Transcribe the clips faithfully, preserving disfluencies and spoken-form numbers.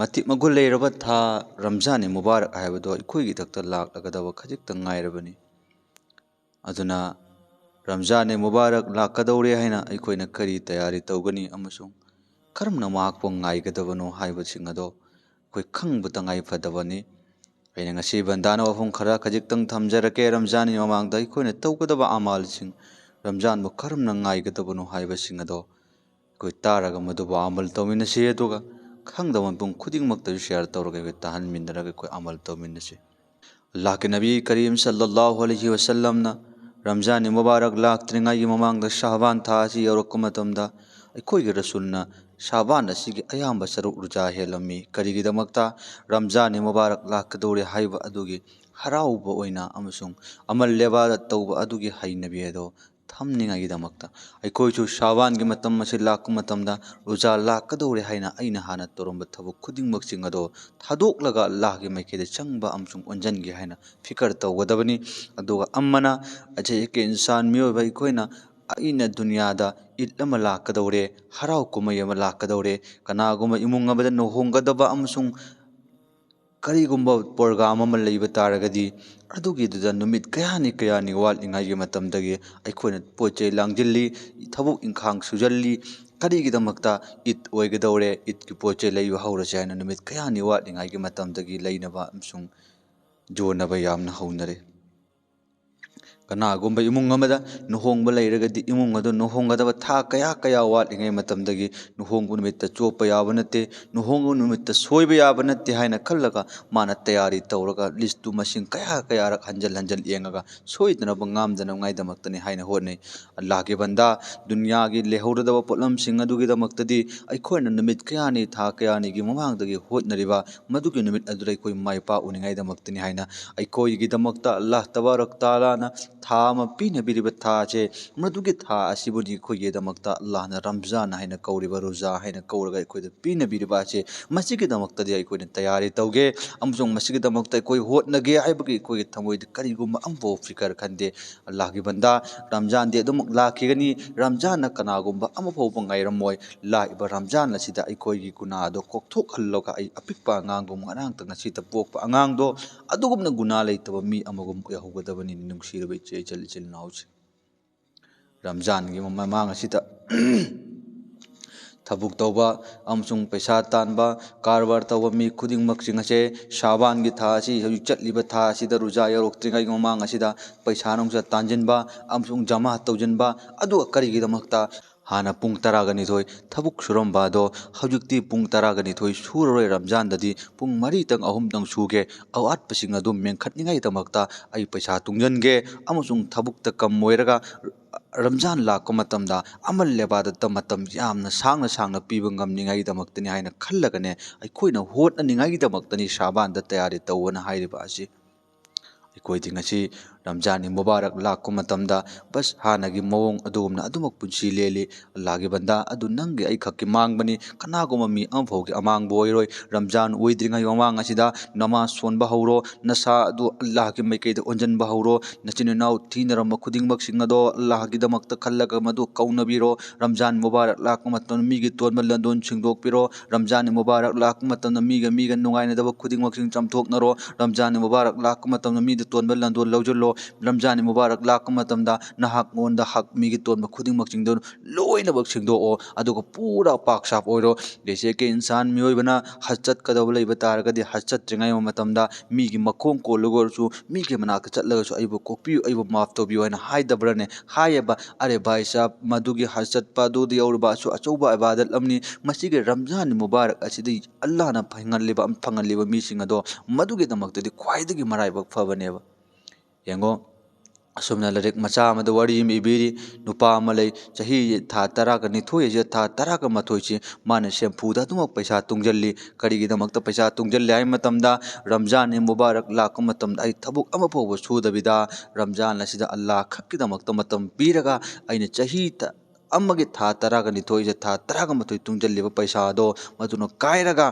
ꯃꯇꯤꯛ ꯃꯒꯨꯟ ꯂꯩꯔꯕ ꯊꯥ ꯔꯝꯖꯥꯟ-ꯏ ꯃꯨꯕꯥꯔꯛ ꯍꯥꯏꯕꯗꯣ ꯑꯩꯈꯣꯏꯒꯤ ꯏꯊꯛꯇ ꯂꯥꯛꯂꯒꯗꯕ ꯈꯖꯤꯛꯇꯪ ꯉꯥꯏꯔꯕꯅꯤ꯫ ꯑꯗꯨꯅ ꯔꯝꯖꯥꯟ-ꯏ ꯃꯨꯕꯥꯔꯛ ꯂꯥꯛꯀꯗꯧꯔꯦ ꯍꯥꯏꯅ ꯑꯩꯈꯣꯏꯅ ꯀꯔꯤ ꯇꯌꯥꯔꯤ ꯇꯧꯒꯅꯤ ꯑꯃꯁꯨꯡ ꯀꯔꯝꯅ ꯃꯍꯥꯛꯄꯨ ꯉꯥꯏꯒꯗꯕꯅꯣ ꯍꯥꯏꯕꯁꯤꯡ ꯑꯗꯣ ꯑꯩꯈꯣꯏ ꯈꯪꯕ ꯇꯉꯥꯏ ꯐꯗꯕꯅꯤ꯫ ꯑꯩꯅ ꯉꯁꯤ ꯕꯟꯗꯥꯅ ꯋꯥꯐꯝ ꯈꯔ ꯈꯖꯤꯛꯇꯪ ꯊꯝꯖꯔꯛꯀꯦ꯫ ꯔꯝꯖꯥꯟꯒꯤ ꯃꯃꯥꯡꯗ ꯑꯩꯈꯣꯏꯅ ꯇꯧꯒꯗꯕ ꯑꯃꯥꯜꯁꯤꯡ, ꯔꯝꯖꯥꯟꯕꯨ ꯀꯔꯝꯅ ꯉꯥꯏꯒꯗꯕꯅꯣ ꯍꯥꯏꯕꯁꯤꯡ ꯑꯗꯣ ꯑꯩꯈꯣꯏ ꯇꯥꯔꯒ ꯃꯗꯨꯕꯨ ꯑꯃꯜ ꯇꯧꯃꯤꯟꯅꯁꯤ, ꯑꯗꯨꯒ ꯈꯪꯗꯕ ꯃꯐꯝ ꯈꯨꯗꯤꯡꯃꯛꯇꯁꯨ share ꯇꯧꯔꯒ ꯑꯩꯈꯣꯏ ꯇꯥꯍꯟꯃꯤꯟꯅꯔꯒ ꯑꯩꯈꯣꯏ ꯑꯃꯜ ꯇꯧꯃꯤꯟꯅꯁꯤ꯫ ꯑꯜꯂꯥꯍꯀꯤ ꯅꯕꯤ ꯀꯔꯤꯝ ꯁꯜꯂꯜꯂꯥꯍꯨ ꯑꯂꯩꯍꯤ ꯋꯁꯜꯂꯝꯅ ꯔꯝꯖꯥꯟ-ꯏ ꯃꯨꯕꯥꯔꯛ ꯂꯥꯛꯇ꯭ꯔꯤꯉꯩꯒꯤ ꯃꯃꯥꯡꯗ ꯁꯥꯍꯕꯥꯟ ꯊꯥ ꯑꯁꯤ ꯌꯧꯔꯛꯄ ꯃꯇꯝꯗ ꯑꯩꯈꯣꯏꯒꯤ ꯔꯁꯨꯜꯅ ꯁꯥꯍꯕꯥꯟ ꯑꯁꯤꯒꯤ ꯑꯌꯥꯝꯕ ꯁꯔꯨꯛ ꯔꯨꯖꯥ ꯍꯦꯜꯂꯝꯃꯤ꯫ ꯀꯔꯤꯒꯤꯗꯃꯛꯇ? ꯔꯝꯖꯥꯟ-ꯏ ꯃꯨꯕꯥꯔꯛ ꯂꯥꯛꯀꯗꯧꯔꯦ ꯍꯥꯏꯕ ꯑꯗꯨꯒꯤ ꯍꯔꯥꯎꯕ ꯑꯣꯏꯅ ꯑꯃꯁꯨꯡ ꯑꯃꯜ ꯏꯕꯥꯗꯠ ꯇꯧꯕ ꯑꯗꯨꯒꯤ ꯍꯩꯅꯕꯤ ꯑꯗꯣ ꯊꯝꯅꯤꯡꯉꯥꯏꯒꯤꯗꯃꯛꯇ꯫ ꯑꯩꯈꯣꯏꯁꯨ ꯁꯥꯍꯕꯥꯟꯒꯤ ꯃꯇꯝ ꯑꯁꯤ ꯂꯥꯛꯄ ꯃꯇꯝꯗ ꯔꯨꯖꯥ ꯂꯥꯛꯀꯗꯧꯔꯦ ꯍꯥꯏꯅ ꯑꯩꯅ ꯍꯥꯟꯅ ꯇꯧꯔꯝꯕ ꯊꯕꯛ ꯈꯨꯗꯤꯡꯃꯛꯁꯤꯡ ꯑꯗꯣ ꯊꯥꯗꯣꯛꯂꯒ ꯑꯜꯂꯥꯍꯀꯤ ꯃꯥꯏꯀꯩꯗ ꯆꯪꯕ ꯑꯃꯁꯨꯡ ꯑꯣꯟꯁꯤꯟꯒꯦ ꯍꯥꯏꯅ ꯐꯤꯀꯔ ꯇꯧꯒꯗꯕꯅꯤ꯫ ꯑꯗꯨꯒ ꯑꯃꯅ, ꯑꯩꯈꯣꯏ ꯏꯟꯁꯥꯟ ꯃꯤꯑꯣꯏꯕ ꯑꯩꯈꯣꯏꯅ ꯑꯩꯅ ꯗꯨꯅꯤꯌꯥꯗ ꯏꯗ ꯑꯃ ꯂꯥꯛꯀꯗꯧꯔꯦ, ꯍꯔꯥꯎ ꯀꯨꯝꯍꯩ ꯑꯃ ꯂꯥꯛꯀꯗꯧꯔꯦ, ꯀꯅꯥꯒꯨꯝꯕ ꯏꯃꯨꯡ ꯑꯃꯗ ꯂꯨꯍꯣꯡꯒꯗꯕ ꯑꯃꯁꯨꯡ ꯀꯔꯤꯒꯨꯝꯕ program ꯑꯃ ꯂꯩꯕ ꯇꯥꯔꯒꯗꯤ, ꯑꯗꯨꯒꯤꯗꯨꯗ ꯅꯨꯃꯤꯠ ꯀꯌꯥꯅꯤ ꯀꯌꯥꯅꯤ ꯋꯥꯠꯂꯤꯉꯩꯒꯤ ꯃꯇꯝꯗꯒꯤ ꯑꯩꯈꯣꯏꯅ ꯄꯣꯠ ꯆꯩ ꯂꯥꯡꯁꯤꯜꯂꯤ, ꯊꯕꯛ ꯏꯪꯈꯥꯡ ꯁꯨꯖꯜꯂꯤ꯫ ꯀꯔꯤꯒꯤꯗꯃꯛꯇ? ꯏꯗ ꯑꯣꯏꯒꯗꯧꯔꯦ, ꯏꯗꯀꯤ ꯄꯣꯠ ꯆꯩ ꯂꯩꯕ ꯍꯧꯔꯁꯦ ꯍꯥꯏꯅ ꯅꯨꯃꯤꯠ ꯀꯌꯥꯅꯤ ꯋꯥꯠꯂꯤꯉꯩꯒꯤ ꯃꯇꯝꯗꯒꯤ ꯂꯩꯅꯕ ꯑꯃꯁꯨꯡ ꯌꯣꯟꯅꯕ ꯌꯥꯝꯅ ꯍꯧꯅꯔꯦ꯫ ꯀꯅꯥꯒꯨꯝꯕ ꯏꯃꯨꯡ ꯑꯃꯗ ꯂꯨꯍꯣꯡꯕ ꯂꯩꯔꯒꯗꯤ, ꯏꯃꯨꯡ ꯑꯗꯨ ꯂꯨꯍꯣꯡꯒꯗꯕ ꯊꯥ ꯀꯌꯥ ꯀꯌꯥ ꯋꯥꯠꯂꯤꯉꯩ ꯃꯇꯝꯗꯒꯤ, ꯂꯨꯍꯣꯡꯕ ꯅꯨꯃꯤꯠꯇ ꯆꯣꯞꯄ ꯌꯥꯕ ꯅꯠꯇꯦ, ꯂꯨꯍꯣꯡꯕ ꯅꯨꯃꯤꯠꯇ ꯁꯣꯏꯕ ꯌꯥꯕ ꯅꯠꯇꯦ ꯍꯥꯏꯅ ꯈꯜꯂꯒ ꯃꯥꯅ ꯇꯌꯥꯔꯤ ꯇꯧꯔꯒ list ꯇꯨ ꯃꯁꯤꯡ ꯀꯌꯥ ꯀꯌꯥꯔꯛ ꯍꯟꯖꯤꯜ ꯍꯟꯖꯤꯜ ꯌꯦꯡꯉꯒ ꯁꯣꯏꯗꯅꯕ ꯉꯥꯝꯗꯅꯉꯥꯏꯗꯃꯛꯇꯅꯤ ꯍꯥꯏꯅ ꯍꯣꯠꯅꯩ꯫ ꯑꯜꯂꯥꯍꯀꯤ ꯕꯟꯗꯥ, ꯗꯨꯅꯤꯌꯥꯒꯤ ꯂꯩꯍꯧꯔꯗꯕ ꯄꯣꯠꯂꯝꯁꯤꯡ ꯑꯗꯨꯒꯤꯗꯃꯛꯇꯗꯤ ꯑꯩꯈꯣꯏꯅ ꯅꯨꯃꯤꯠ ꯀꯌꯥꯅꯤ, ꯊꯥ ꯀꯌꯥꯅꯤꯒꯤ ꯃꯃꯥꯡꯗꯒꯤ ꯍꯣꯠꯅꯔꯤꯕ ꯃꯗꯨꯒꯤ ꯅꯨꯃꯤꯠ ꯑꯗꯨꯗ ꯑꯩꯈꯣꯏ ꯃꯥꯏ ꯄꯥꯛꯎꯅꯤꯉꯥꯏꯗꯃꯛꯇꯅꯤ ꯍꯥꯏꯅ ꯑꯩꯈꯣꯏꯒꯤꯗꯃꯛꯇ ꯑꯜꯂꯥꯍ ꯇꯕꯥꯔꯛ ꯇꯥꯂꯥꯅ ꯊꯥ ꯑꯃ ꯄꯤꯅꯕꯤꯔꯤꯕ ꯊꯥꯁꯦ, ꯃꯗꯨꯒꯤ ꯊꯥ ꯑꯁꯤꯕꯨꯅꯤ ꯑꯩꯈꯣꯏꯒꯤꯗꯃꯛꯇ ꯑꯜꯂꯥꯍꯅ ꯔꯝꯖꯥꯟ ꯍꯥꯏꯅ ꯀꯧꯔꯤꯕ, ꯔꯣꯖꯥ ꯍꯥꯏꯅ ꯀꯧꯔꯒ ꯑꯩꯈꯣꯏꯗ ꯄꯤꯅꯕꯤꯔꯤꯕ ꯑꯁꯦ, ꯃꯁꯤꯒꯤꯗꯃꯛꯇꯗꯤ ꯑꯩꯈꯣꯏꯅ ꯇꯌꯥꯔꯤ ꯇꯧꯒꯦ ꯑꯃꯁꯨꯡ ꯃꯁꯤꯒꯤꯗꯃꯛꯇ ꯑꯩꯈꯣꯏ ꯍꯣꯠꯅꯒꯦ ꯍꯥꯏꯕꯒꯤ ꯑꯩꯈꯣꯏꯒꯤ ꯊꯃꯣꯏꯗ ꯀꯔꯤꯒꯨꯝꯕ ꯑꯃꯐꯥꯎ ꯐꯤꯀꯔ ꯈꯟꯗꯦ꯫ ꯑꯜꯂꯥꯍꯒꯤ ꯕꯟꯗꯥ, ꯔꯝꯖꯥꯟꯗꯤ ꯑꯗꯨꯃꯛ ꯂꯥꯛꯈꯤꯒꯅꯤ꯫ ꯔꯝꯖꯥꯟꯅ ꯀꯅꯥꯒꯨꯝꯕ ꯑꯃ ꯐꯥꯎꯕ ꯉꯥꯏꯔꯝꯃꯣꯏ꯫ ꯂꯥꯛꯏꯕ ꯔꯝꯖꯥꯟ ꯑꯁꯤꯗ ꯑꯩꯈꯣꯏꯒꯤ ꯒꯨꯅꯥꯗꯣ ꯀꯣꯛꯊꯣꯛꯍꯜꯂꯒ, ꯑꯩ ꯑꯄꯤꯛꯄ ꯑꯉꯥꯡꯒꯨꯝ, ꯉꯔꯥꯡꯇ ꯉꯁꯤꯗ ꯄꯣꯛꯄ ꯑꯉꯥꯡꯗꯣ, ꯑꯗꯨꯒꯨꯝꯅ ꯒꯨꯅꯥ ꯂꯩꯇꯕ ꯃꯤ ꯑꯃꯒꯨꯝ ꯑꯣꯏꯍꯧꯒꯗꯕꯅꯤ, ꯅꯨꯡꯁꯤꯔꯕ ꯏꯆꯦ ꯏꯆꯜ, ꯏꯆꯤꯜ ꯏꯅꯥꯎꯁꯤꯡ꯫ ꯔꯝꯖꯥꯟꯒꯤ ꯃꯃꯥꯡ ꯑꯁꯤꯗ ꯊꯕꯛ ꯇꯧꯕ ꯑꯃꯁꯨꯡ ꯄꯩꯁꯥ ꯇꯥꯟꯕ, ꯀꯔꯕꯥꯔ ꯇꯧꯕ ꯃꯤ ꯈꯨꯗꯤꯡꯃꯛꯁꯤꯡ ꯑꯁꯦ, ꯁꯥꯕꯥꯟꯒꯤ ꯊꯥ ꯑꯁꯤ, ꯍꯧꯖꯤꯛ ꯆꯠꯂꯤꯕ ꯊꯥ ꯑꯁꯤꯗ, ꯔꯣꯖꯥ ꯌꯧꯔꯛꯇ꯭ꯔꯤꯉꯩꯒꯤ ꯃꯃꯥꯡ ꯑꯁꯤꯗ ꯄꯩꯁꯥ ꯅꯨꯡꯁꯥ ꯇꯥꯟꯁꯤꯟꯕ ꯑꯃꯁꯨꯡ ꯖꯃꯥ ꯇꯧꯁꯤꯟꯕ꯫ ꯑꯗꯨꯒ ꯀꯔꯤꯒꯤꯗꯃꯛꯇ? ꯍꯥꯟꯅ ꯄꯨꯡ ꯇꯔꯥꯒ ꯅꯤꯊꯣꯏ ꯊꯕꯛ ꯁꯨꯔꯝꯕ ꯑꯗꯣ, ꯍꯧꯖꯤꯛꯇꯤ ꯄꯨꯡ ꯇꯔꯥꯒ ꯅꯤꯊꯣꯏ ꯁꯨꯔꯔꯣꯏ, ꯔꯝꯖꯥꯟꯗꯗꯤ ꯄꯨꯡ ꯃꯔꯤꯇꯪ, ꯑꯍꯨꯝꯇꯪ ꯁꯨꯒꯦ, ꯑꯋꯥꯠꯄꯁꯤꯡ ꯑꯗꯨ ꯃꯦꯟꯈꯠꯅꯤꯡꯉꯥꯏꯗꯃꯛꯇ ꯑꯩ ꯄꯩꯁꯥ ꯇꯨꯡꯁꯤꯟꯒꯦ ꯑꯃꯁꯨꯡ ꯊꯕꯛꯇ ꯀꯝ ꯑꯣꯏꯔꯒ ꯔꯝꯖꯥꯟ ꯂꯥꯛꯄ ꯃꯇꯝꯗ ꯑꯃꯜ ꯏꯕꯥꯗꯠꯇ ꯃꯇꯝ ꯌꯥꯝꯅ ꯁꯥꯡꯅ ꯁꯥꯡꯅ ꯄꯤꯕ ꯉꯝꯅꯤꯡꯉꯥꯏꯒꯤꯗꯃꯛꯇꯅꯤ ꯍꯥꯏꯅ ꯈꯜꯂꯒꯅꯦ, ꯑꯩꯈꯣꯏꯅ ꯍꯣꯠꯅꯅꯤꯡꯉꯥꯏꯒꯤꯗꯃꯛꯇꯅꯤ ꯁꯥꯕꯥꯟꯗ ꯇꯌꯥꯔꯤ ꯇꯧꯑꯣꯅ ꯍꯥꯏꯔꯤꯕ ꯑꯁꯤ꯫ ꯑꯩꯈꯣꯏꯗꯤ ꯉꯁꯤ ꯔꯝꯖꯥꯟꯒꯤ ꯃꯨꯕꯥꯔꯛ ꯂꯥꯛꯄ ꯃꯇꯝꯗ ꯕꯁ ꯍꯥꯟꯅꯒꯤ ꯃꯑꯣꯡ ꯑꯗꯨꯒꯨꯝꯅ ꯑꯗꯨꯃꯛ ꯄꯨꯟꯁꯤ ꯂꯦꯜꯂꯤ꯫ ꯑꯜꯂꯥꯍꯒꯤ ꯕꯟꯗꯥ, ꯑꯗꯨ ꯅꯪꯒꯤ ꯑꯩꯈꯛꯀꯤ ꯃꯥꯡꯕꯅꯤ, ꯀꯅꯥꯒꯨꯝꯕ ꯃꯤ ꯑꯃꯐꯥꯎꯒꯤ ꯑꯃꯥꯡꯕ ꯑꯣꯏꯔꯣꯏ꯫ ꯔꯝꯖꯥꯟ ꯑꯣꯏꯗ꯭ꯔꯤꯉꯩ ꯃꯃꯥꯡ ꯑꯁꯤꯗ ꯅꯃꯥꯖ ꯁꯣꯟꯕ ꯍꯧꯔꯣ, ꯅꯁꯥ ꯑꯗꯨ ꯑꯜꯂꯥꯍꯒꯤ ꯃꯥꯏꯀꯩꯗ ꯑꯣꯟꯁꯤꯟꯕ ꯍꯧꯔꯣ, ꯅꯆꯤꯟ ꯏꯅꯥꯎ ꯊꯤꯅꯔꯝꯕ ꯈꯨꯗꯤꯡꯃꯛꯁꯤꯡ ꯑꯗꯣ ꯑꯜꯂꯥꯍꯒꯤꯗꯃꯛꯇ ꯈꯜꯂꯒ ꯃꯗꯨ ꯀꯧꯅꯕꯤꯔꯣ꯫ ꯔꯝꯖꯥꯟ ꯃꯨꯕꯥꯔꯛ ꯂꯥꯛꯄ ꯃꯇꯝꯗ ꯃꯤꯒꯤ ꯇꯣꯟꯕ ꯂꯟꯗꯣꯟ ꯁꯦꯡꯗꯣꯛꯄꯤꯔꯣ꯫ ꯔꯝꯖꯥꯟ ꯃꯨꯕꯥꯔꯛ ꯂꯥꯛꯄ ꯃꯇꯝꯗ ꯃꯤꯒ ꯃꯤꯒ ꯅꯨꯡꯉꯥꯏꯅꯗꯕ ꯈꯨꯗꯤꯡꯃꯛꯁꯤꯡ ꯆꯥꯝꯊꯣꯛꯅꯔꯣ꯫ ꯔꯝꯖꯥꯟ ꯃꯨꯕꯥꯔꯛ ꯂꯥꯛꯄ ꯃꯇꯝꯗ ꯃꯤꯗ ꯇꯣꯟꯕ ꯂꯟꯗꯣꯟ ꯂꯧꯁꯤꯜꯂꯣ꯫ ꯔꯝꯖꯥꯟ ꯃꯨꯕꯥꯔꯛ ꯂꯥꯛꯄ ꯃꯇꯝꯗ ꯅꯍꯥꯛꯉꯣꯟꯗ ꯍꯛ, ꯃꯤꯒꯤ ꯇꯣꯟꯕ ꯈꯨꯗꯤꯡꯃꯛꯁꯤꯡꯗꯨ ꯂꯣꯏꯅꯃꯛ ꯁꯦꯡꯗꯣꯛꯑꯣ, ꯑꯗꯨꯒ ꯄꯨꯔꯥ ꯄꯥꯛ ꯁꯥꯞ ꯑꯣꯏꯔꯣ꯫ ꯖꯩꯁꯦ ꯀꯤ ꯏꯟꯁꯥꯟ, ꯃꯤꯑꯣꯏꯕꯅ ꯍꯖ ꯆꯠꯀꯗꯕ ꯂꯩꯕ ꯇꯥꯔꯒꯗꯤ, ꯍꯖ ꯆꯠꯇ꯭ꯔꯤꯉꯩ ꯃꯇꯝꯗ ꯃꯤꯒꯤ ꯃꯈꯣꯡ ꯀꯣꯜꯂꯒ ꯑꯣꯏꯔꯁꯨ, ꯃꯤꯒꯤ ꯃꯅꯥꯛꯇ ꯆꯠꯂꯒꯁꯨ, "ꯑꯩꯕꯨ ꯀꯣꯛꯄꯤꯌꯨ, ꯑꯩꯕꯨ ꯃꯥꯐ ꯇꯧꯕꯤꯌꯨ" ꯍꯥꯏꯅ ꯍꯥꯏꯗꯕ꯭ꯔꯅꯦ? ꯍꯥꯏꯌꯦꯕ꯫ ꯑꯔꯦ ꯚꯥꯏ ꯁꯥꯍꯕ, ꯃꯗꯨꯒꯤ ꯍꯖ ꯆꯠꯄ ꯑꯗꯨꯗ ꯌꯥꯎꯔꯤꯕ ꯑꯁꯨ ꯑꯆꯧꯕ ꯏꯕꯥꯗꯠ ꯑꯃꯅꯤ꯫ ꯃꯁꯤꯒꯤ ꯔꯝꯖꯥꯟ ꯃꯨꯕꯥꯔꯛ ꯑꯁꯤꯗ ꯑꯜꯂꯥꯍꯅ ꯐꯪꯍꯜꯂꯤꯕ, ꯐꯪꯍꯜꯂꯤꯕ ꯃꯤꯁꯤꯡ ꯑꯗꯣ ꯃꯗꯨꯒꯤꯗꯃꯛꯇꯗꯤ ꯈ꯭ꯋꯥꯏꯗꯒꯤ ꯃꯔꯥꯏꯕꯛ ꯐꯕꯅꯦꯕ꯫ ꯌꯦꯡꯉꯣ, ꯑꯁꯨꯝꯅ ꯂꯥꯏꯔꯤꯛ ꯃꯆꯥ ꯑꯃꯗ ꯋꯥꯔꯤ ꯑꯃ ꯏꯕꯤꯔꯤ꯫ ꯅꯨꯄꯥ ꯑꯃ ꯂꯩ, ꯆꯍꯤ ꯊꯥ ꯇꯔꯥꯒ ꯅꯤꯊꯣꯏ ꯑꯁꯤꯗ ꯊꯥ ꯇꯔꯥꯒ ꯃꯥꯊꯣꯏꯁꯤ ꯃꯥꯅ ꯁꯦꯝꯐꯨꯗ ꯑꯗꯨꯃꯛ ꯄꯩꯁꯥ ꯇꯨꯡꯁꯤꯜꯂꯤ꯫ ꯀꯔꯤꯒꯤꯗꯃꯛꯇ ꯄꯩꯁꯥ ꯇꯨꯡꯁꯤꯜꯂꯤ ꯍꯥꯏꯕ ꯃꯇꯝꯗ, ꯔꯝꯖꯥꯟ ꯏꯗ ꯃꯨꯕꯥꯔꯛ ꯂꯥꯛꯄ ꯃꯇꯝꯗ ꯑꯩ ꯊꯕꯛ ꯑꯃ ꯐꯥꯎꯕ ꯁꯨꯗꯕꯤꯗ, ꯔꯝꯖꯥꯟ ꯑꯁꯤꯗ ꯑꯜꯂꯥꯍ ꯈꯛꯀꯤꯗꯃꯛꯇ ꯃꯇꯝ ꯄꯤꯔꯒ, ꯑꯩꯅ ꯆꯍꯤ ꯇ-, ꯑꯃꯒꯤ ꯊꯥ ꯇꯔꯥꯒ ꯅꯤꯊꯣꯏꯁꯦ, ꯊꯥ ꯇꯔꯥꯒ ꯃꯥꯊꯣꯏ ꯇꯨꯡꯁꯤꯜꯂꯤꯕ ꯄꯩꯁꯥꯗꯣ ꯃꯗꯨꯅ ꯀꯥꯏꯔꯒ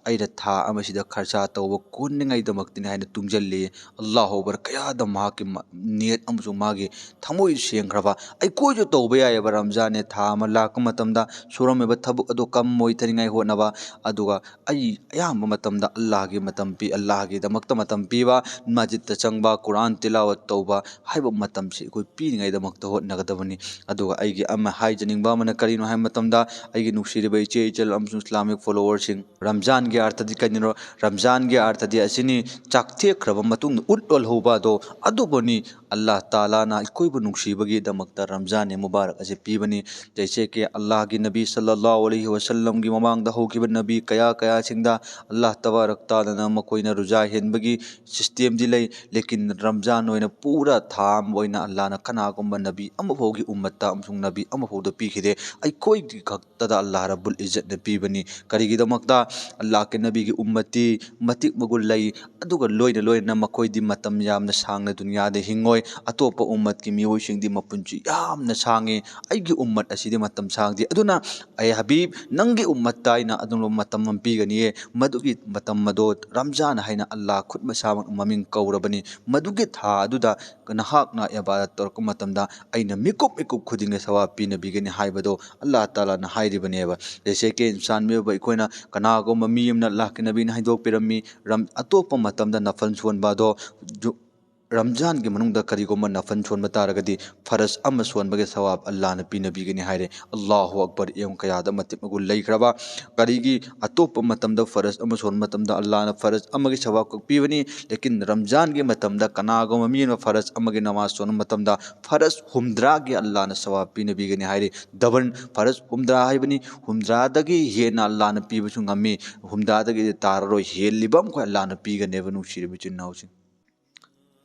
ꯑꯩꯅ ꯊꯥ ꯑꯃꯁꯤꯗ ꯈꯔꯆꯥ ꯇꯧꯕ ꯀꯣꯟꯅꯉꯩꯗꯃꯛꯇꯅꯤ ꯍꯥꯏꯅ ꯇꯨꯡꯁꯤꯜꯂꯤ꯫ ꯑꯜꯂꯥꯍꯨ ꯑꯛꯕꯔ! ꯀꯌꯥꯗ ꯃꯍꯥꯛꯀꯤ ꯃ-, ꯅꯤꯌꯠ ꯑꯃꯁꯨꯡ ꯃꯥꯒꯤ ꯊꯃꯣꯏ ꯁꯦꯡꯈ꯭ꯔꯕ꯫ ꯑꯩꯈꯣꯏꯁꯨ ꯇꯧꯕ ꯌꯥꯏꯑꯕ, ꯔꯝꯖꯥꯟꯅꯦ ꯊꯥ ꯑꯃ ꯂꯥꯛꯄ ꯃꯇꯝꯗ ꯁꯨꯔꯝꯃꯤꯕ ꯊꯕꯛ ꯑꯗꯨ ꯀꯝ ꯑꯣꯏꯊꯅꯤꯡꯉꯥꯏ ꯍꯣꯠꯅꯕ, ꯑꯗꯨꯒ ꯑꯩ ꯑꯌꯥꯝꯕ ꯃꯇꯝꯗ ꯑꯜꯂꯥꯍꯒꯤ ꯃꯇꯝ ꯄꯤ, ꯑꯜꯂꯥꯍꯒꯤꯗꯃꯛꯇ ꯃꯇꯝ ꯄꯤꯕ, ꯃꯁꯖꯤꯗꯇ ꯆꯪꯕ, ꯀꯨꯔꯥꯟ ꯇꯤꯂꯥꯋꯠ ꯇꯧꯕ ꯍꯥꯏꯕ ꯃꯇꯝꯁꯤ ꯑꯩꯈꯣꯏ ꯄꯤꯅꯤꯡꯉꯥꯏꯗꯃꯛꯇ ꯍꯣꯠꯅꯒꯗꯕꯅꯤ꯫ ꯑꯗꯨꯒ ꯑꯩꯒꯤ ꯑꯃ ꯍꯥꯏꯖꯅꯤꯡꯕ ꯑꯃꯅ ꯀꯔꯤꯅꯣ ꯍꯥꯏꯕ ꯃꯇꯝꯗ, ꯑꯩꯒꯤ ꯅꯨꯡꯁꯤꯔꯤꯕ ꯏꯆꯦ ꯏꯆꯜ ꯑꯃꯁꯨꯡ ꯏꯁꯂꯥꯃꯤꯛ ꯐꯣꯂꯣꯋꯔꯁꯤꯡ, ꯔꯝꯖꯥꯟꯒꯤ ꯑꯥꯔꯊꯗꯤ ꯀꯔꯤꯅꯣ? ꯔꯝꯖꯥꯟꯒꯤ ꯑꯥꯔꯊꯗꯤ ꯑꯁꯤꯅꯤ, ꯆꯥꯛ ꯊꯦꯛꯈ꯭ꯔꯕ ꯃꯇꯨꯡꯗ ꯎꯠ ꯂꯣꯜꯍꯧꯕ ꯑꯗꯣ ꯑꯗꯨꯕꯨꯅꯤ꯫ ꯑꯜꯂꯥꯍ ꯇꯥꯂꯥꯅ ꯑꯩꯈꯣꯏꯕꯨ ꯅꯨꯡꯁꯤꯕꯒꯤꯗꯃꯛꯇ ꯔꯝꯖꯥꯟ ꯏꯗ ꯃꯨꯕꯥꯔꯛ ꯑꯁꯤ ꯄꯤꯕꯅꯤ꯫ ꯖꯩꯁꯦ ꯀꯤ ꯑꯜꯂꯥꯍꯒꯤ ꯅꯕꯤ ꯁꯜꯂꯜꯂꯥꯍꯨ ꯑꯂꯩꯍꯤ ꯋꯁꯜꯂꯝꯒꯤ ꯃꯃꯥꯡꯗ ꯍꯧꯈꯤꯕ ꯅꯕꯤ ꯀꯌꯥ ꯀꯌꯥꯁꯤꯡꯗ ꯑꯜꯂꯥꯍ ꯇꯕꯥꯔꯛ ꯇꯥꯂꯥꯅ ꯃꯈꯣꯏꯅ ꯔꯨꯖꯥ ꯍꯦꯟꯕꯒꯤ ꯁꯤꯁꯇꯦꯝꯗꯤ ꯂꯩ, ꯂꯦꯀꯤꯟ ꯔꯝꯖꯥꯟ ꯑꯣꯏꯅ ꯄꯨꯔꯥ ꯊꯥ ꯑꯃ ꯑꯣꯏꯅ ꯑꯜꯂꯥꯍꯅ ꯀꯅꯥꯒꯨꯝꯕ ꯅꯕꯤ ꯑꯃꯐꯥꯎꯒꯤ ꯎꯝꯃꯠꯇ ꯑꯃꯁꯨꯡ ꯅꯕꯤ ꯑꯃꯐꯥꯎꯗ ꯄꯤꯈꯤꯗꯦ꯫ ꯑꯩꯈꯣꯏꯒꯤ ꯈꯛꯇꯗ ꯑꯜꯂꯥꯍ ꯔꯕꯨꯜ ꯏꯖꯠꯅ ꯄꯤꯕꯅꯤ꯫ ꯀꯔꯤꯒꯤꯗꯃꯛꯇ? ꯑꯜꯂꯥꯍꯀꯤ ꯅꯕꯤꯒꯤ ꯎꯝꯃꯠꯇꯤ ꯃꯇꯤꯛ ꯃꯒꯨꯟ ꯂꯩ, ꯑꯗꯨꯒ ꯂꯣꯏꯅ ꯂꯣꯏꯅꯅ ꯃꯈꯣꯏꯗꯤ ꯃꯇꯝ ꯌꯥꯝꯅ ꯁꯥꯡꯅ ꯗꯨꯅꯤꯌꯥꯗ ꯍꯤꯡꯉꯣꯏ꯫ ꯑꯇꯣꯞꯄ ꯎꯝꯃꯠꯀꯤ ꯃꯤꯑꯣꯏꯁꯤꯡꯗꯤ ꯃꯄꯨꯟꯁꯤ ꯌꯥꯝꯅ ꯁꯥꯡꯉꯤ꯫ ꯑꯩꯒꯤ ꯎꯝꯃꯠ ꯑꯁꯤꯗꯤ ꯃꯇꯝ ꯁꯥꯡꯗꯦ꯫ ꯑꯗꯨꯅ ꯑꯩ ꯍꯕꯤꯕ, ꯅꯪꯒꯤ ꯎꯝꯃꯠꯇ ꯑꯩꯅ ꯑꯗꯨꯒꯨꯝꯕ ꯃꯇꯝ ꯑꯃ ꯄꯤꯒꯅꯤꯌꯦ꯫ ꯃꯗꯨꯒꯤ ꯃꯇꯝ ꯑꯗꯣ ꯔꯝꯖꯥꯟ ꯍꯥꯏꯅ ꯑꯜꯂꯥꯍ ꯈꯨꯠ ꯃꯁꯥꯃꯛ ꯃꯃꯤꯡ ꯀꯧꯔꯕꯅꯤ꯫ ꯃꯗꯨꯒꯤ ꯊꯥ ꯑꯗꯨꯗ ꯅꯍꯥꯛꯅ ꯏꯕꯥꯗꯠ ꯇꯧꯔꯛꯄ ꯃꯇꯝꯗ ꯑꯩꯅ ꯃꯤꯀꯨꯞ ꯃꯤꯀꯨꯞ ꯈꯨꯗꯤꯡꯒꯤ ꯁꯋꯥꯕ ꯄꯤꯅꯕꯤꯒꯅꯤ ꯍꯥꯏꯕꯗꯣ ꯑꯜꯂꯥꯍ ꯇꯥꯂꯥꯅ ꯍꯥꯏꯔꯤꯕꯅꯦꯕ꯫ ꯖꯩꯁꯦ ꯀꯤ ꯏꯟꯁꯥꯟ ꯃꯤꯑꯣꯏꯕ ꯑꯩꯈꯣꯏꯅ ꯀꯅꯥꯒꯨꯝꯕ ꯃꯤ ꯑꯃꯅ ꯑꯜꯂꯥꯍꯀꯤ ꯅꯕꯤꯅ ꯍꯥꯏꯗꯣꯛꯄꯤꯔꯝꯃꯤ, ꯔꯝ-, ꯑꯇꯣꯞꯄ ꯃꯇꯝꯗ ꯅꯐꯜ ꯁꯣꯟꯕ ꯑꯗꯣ ꯖꯨ-, ꯔꯝꯖꯥꯟꯒꯤ ꯃꯅꯨꯡꯗ ꯀꯔꯤꯒꯨꯝꯕ ꯅꯐꯜ ꯁꯣꯟꯕ ꯇꯥꯔꯒꯗꯤ ꯐꯔꯖ ꯑꯃ ꯁꯣꯟꯕꯒꯤ ꯁꯋꯥꯕ ꯑꯜꯂꯥꯍꯅ ꯄꯤꯅꯕꯤꯒꯅꯤ ꯍꯥꯏꯔꯦ꯫ ꯑꯜꯂꯥꯍꯨ ꯑꯛꯕꯔ! ꯌꯦꯡꯉꯨ ꯀꯌꯥꯗ ꯃꯇꯤꯛ ꯃꯒꯨꯟ ꯂꯩꯈ꯭ꯔꯕ꯫ ꯀꯔꯤꯒꯤ? ꯑꯇꯣꯞꯄ ꯃꯇꯝꯗ ꯐꯔꯖ ꯑꯃ ꯁꯣꯟꯕ ꯃꯇꯝꯗ ꯑꯜꯂꯥꯍꯅ ꯐꯔꯖ ꯑꯃꯒꯤ ꯁꯋꯥꯕ ꯈꯛ ꯄꯤꯕꯅꯤ, ꯂꯦꯀꯤꯟ ꯔꯝꯖꯥꯟꯒꯤ ꯃꯇꯝꯗ ꯀꯅꯥꯒꯨꯝꯕ ꯃꯤ ꯑꯃ ꯐꯔꯖ ꯑꯃꯒꯤ ꯅꯃꯥꯖ ꯁꯣꯟꯕ ꯃꯇꯝꯗ ꯐꯔꯖ ꯍꯨꯝꯗ꯭ꯔꯥꯒꯤ ꯑꯜꯂꯥꯍꯅ ꯁꯋꯥꯕ ꯄꯤꯅꯕꯤꯒꯅꯤ ꯍꯥꯏꯔꯤ꯫ ꯗꯕꯜ ꯐꯔꯖ ꯍꯨꯝꯗ꯭ꯔꯥ ꯍꯥꯏꯕꯅꯤ, ꯍꯨꯝꯗ꯭ꯔꯥꯗꯒꯤ ꯍꯦꯟꯅ ꯑꯜꯂꯥꯍꯅ ꯄꯤꯕꯁꯨ ꯉꯝꯃꯤ, ꯍꯨꯝꯗ꯭ꯔꯥꯗꯒꯤꯗꯤ ꯇꯥꯔꯔꯣꯏ, ꯍꯦꯜꯂꯤꯕ ꯃꯈꯩ ꯑꯜꯂꯥꯍꯅ ꯄꯤꯒꯅꯦꯕ, ꯅꯨꯡꯁꯤꯔꯤꯕ ꯏꯆꯤꯟ ꯏꯅꯥꯎꯁꯤꯡ꯫